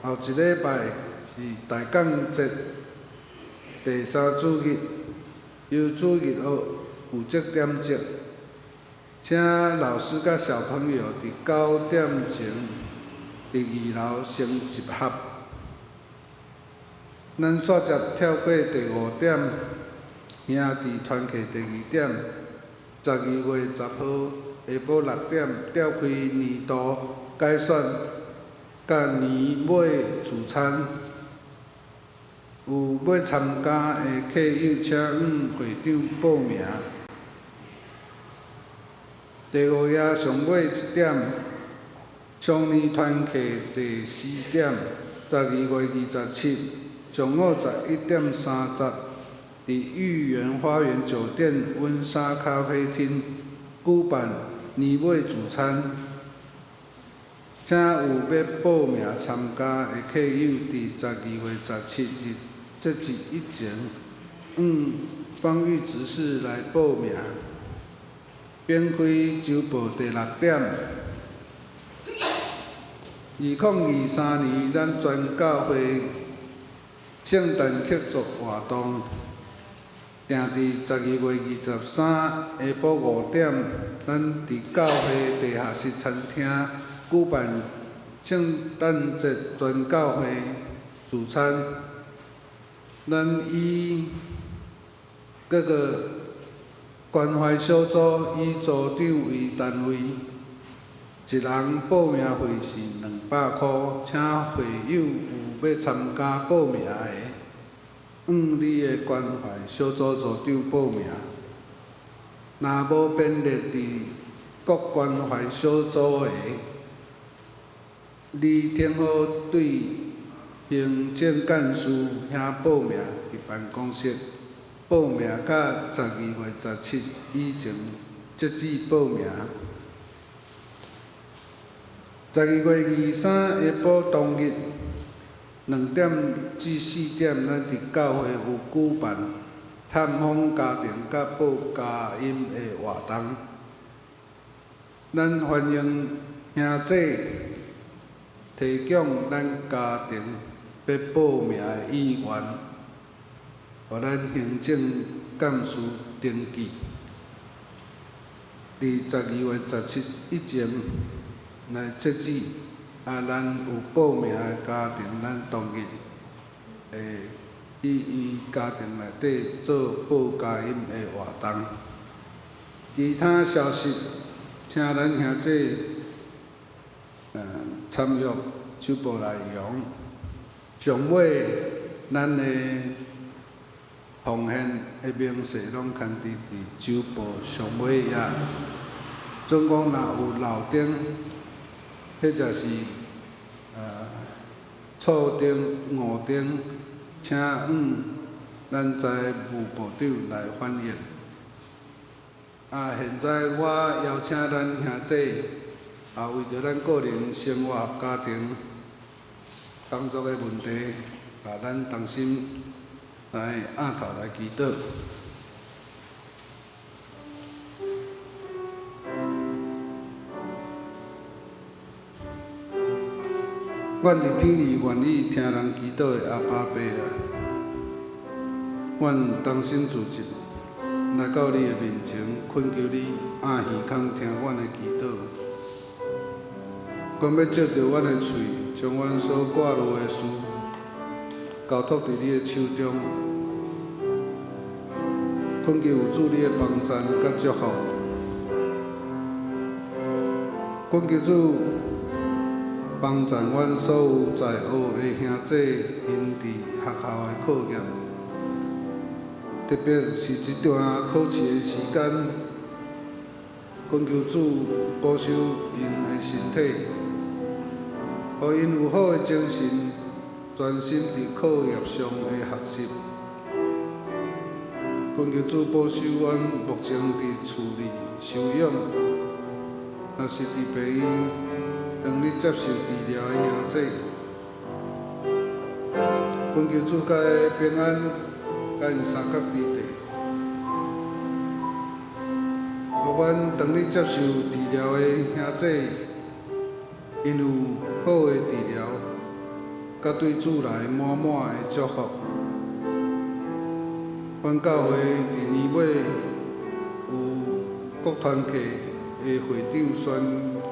後一禮拜是大感節，第三主日由主日學負責點燭，請老師佮小朋友佇9點鐘佇2樓先集合。咱煞接跳過第五點，兄弟團契第二點，12月10號下晡6點召開年度改選佮年尾聚餐，有欲參加的客友，請向會長報名。第五頁上尾一點，少年團契第四點，12月27，上午11點30，佇御園花園酒店溫莎咖啡廳舉辦年尾聚餐，請有欲報名參加的客友，佇12月17日截止以前，向方玉執事來報名。展開週報第六點，2023年咱全教會聖誕慶祝活動，定佇12月23下晡5點，咱佇教會地下室餐廳舉辦聖誕節全教會聚餐。咱以各個關懷小組以組長為單位，一人報名費是200箍，請會友有欲參加報名的，向你的關懷小組組長報名。若無編列佇各關懷小組的，你挺好對行政幹事遐報名，佇辦公室報名，佮12月17以前截止報名。12月23下晡當日2點至4點，咱佇教會有舉辦探訪家庭佮報佳音的活動。咱歡迎兄姊提供咱家庭欲報名的意願，予咱行政幹事登記。佇12月17以前來截止，啊，咱有報名的家庭，咱當日會去伊家庭內底做報佳音的活動。其他消息，請咱兄姊參閱週報內容。上尾，咱的奉獻的明細攏刊佇週報上尾頁。總共若有漏燈，或者是錯燈、誤燈，請向咱財務部長來反映。啊，現在我邀請咱兄姊，為著咱個人生活、家庭、工作的問題，啊，咱同心來徛頭來祈禱。阮佇天裡願意聽人祈禱的阿爸父啊，阮同心聚集來到你的面前，懇求你掩耳孔聽阮的祈禱。阮欲藉著阮的喙，將阮所掛慮的事交託佇你的手中，懇求主你的幫贊佮祝福。懇求主幫贊阮所有在學的兄弟，𪜶佇學校的課業，特別是這段考試的時間，懇求主保守𪜶的身體，予𪜶有好的精神，專心佇課業上的學習。懇求主保守阮目前佇厝裡休養，若是佇病院當咧接受治療的兄弟，懇求主佮平安，佮𪜶相佮佇地。予阮當咧接受治療的兄弟，𪜶有好的治療，佮對主來滿滿的祝福。阮教會佇年尾有各團契的會長選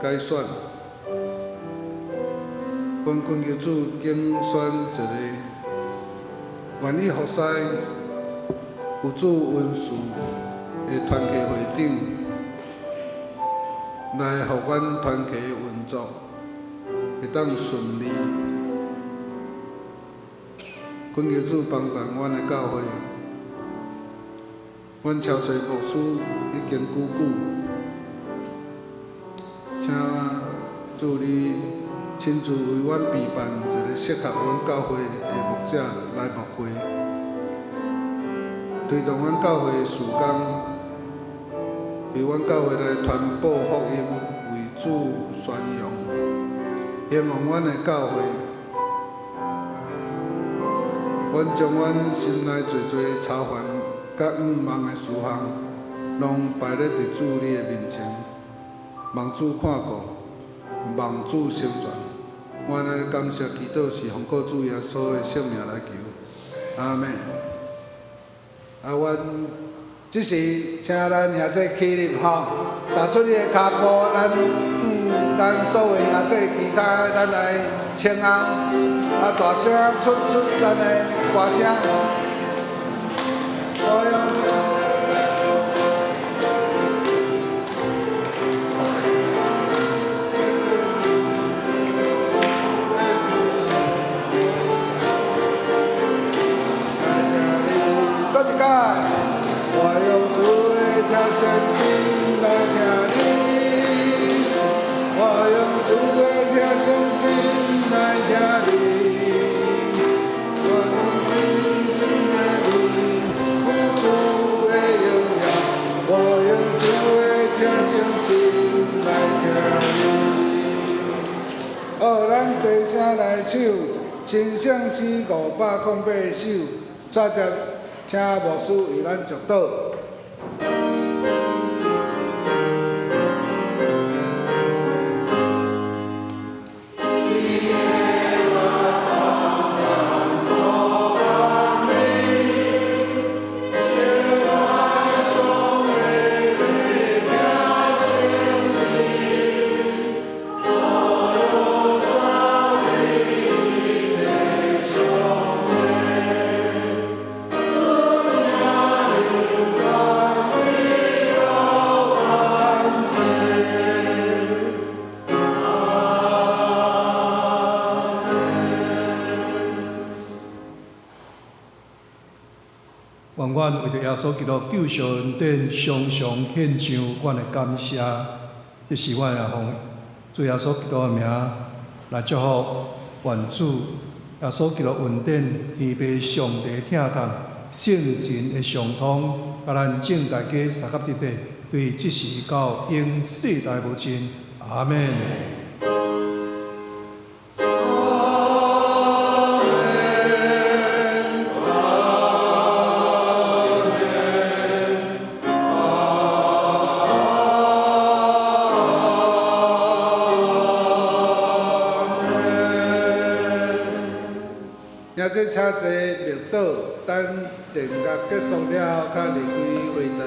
改選，阮懇求主揀選一个願意服侍、有主恩賜的團契會長，來予阮團契的運作會當順利。懇求主幫助阮的教會，阮超濟牧師已經久久，請主你親自為阮備辦一个適合阮教會的牧者來牧會，推動阮教會的事工，為阮教會來傳播福音，為主宣揚，興旺阮的教會。阮將阮心內濟濟愁煩佮向望的事項，攏擺咧佇主你的面前，望主看顧，望主成全。阮按呢感謝祈禱是奉靠主耶穌的聖名來求，阿們。啊，阮這時請咱兄弟起立吼，踏出你的跤步，咱所有兄弟其他，咱來請安，啊，大聲出出咱的歌聲。我用閣一擺，我用主的聽聖心來聽你，我用主的聽聖心來聽你，我用主的聽你，有主的榮耀，我用主的聽聖心來聽你。好，咱齊聲來唱《親聖詩》508首，煞接請牧師為咱祝禱。願阮為著耶穌基督救贖恩典，常常獻上阮的感謝。這是阮也奉主耶穌基督的名來祝福，願主耶穌基督恩典、天父上帝疼痛、聖神的相通，佮咱眾大家相佮佇底，對這時到永世代無盡。阿們。兄弟請坐默禱，等電樂結束了，較離開會場。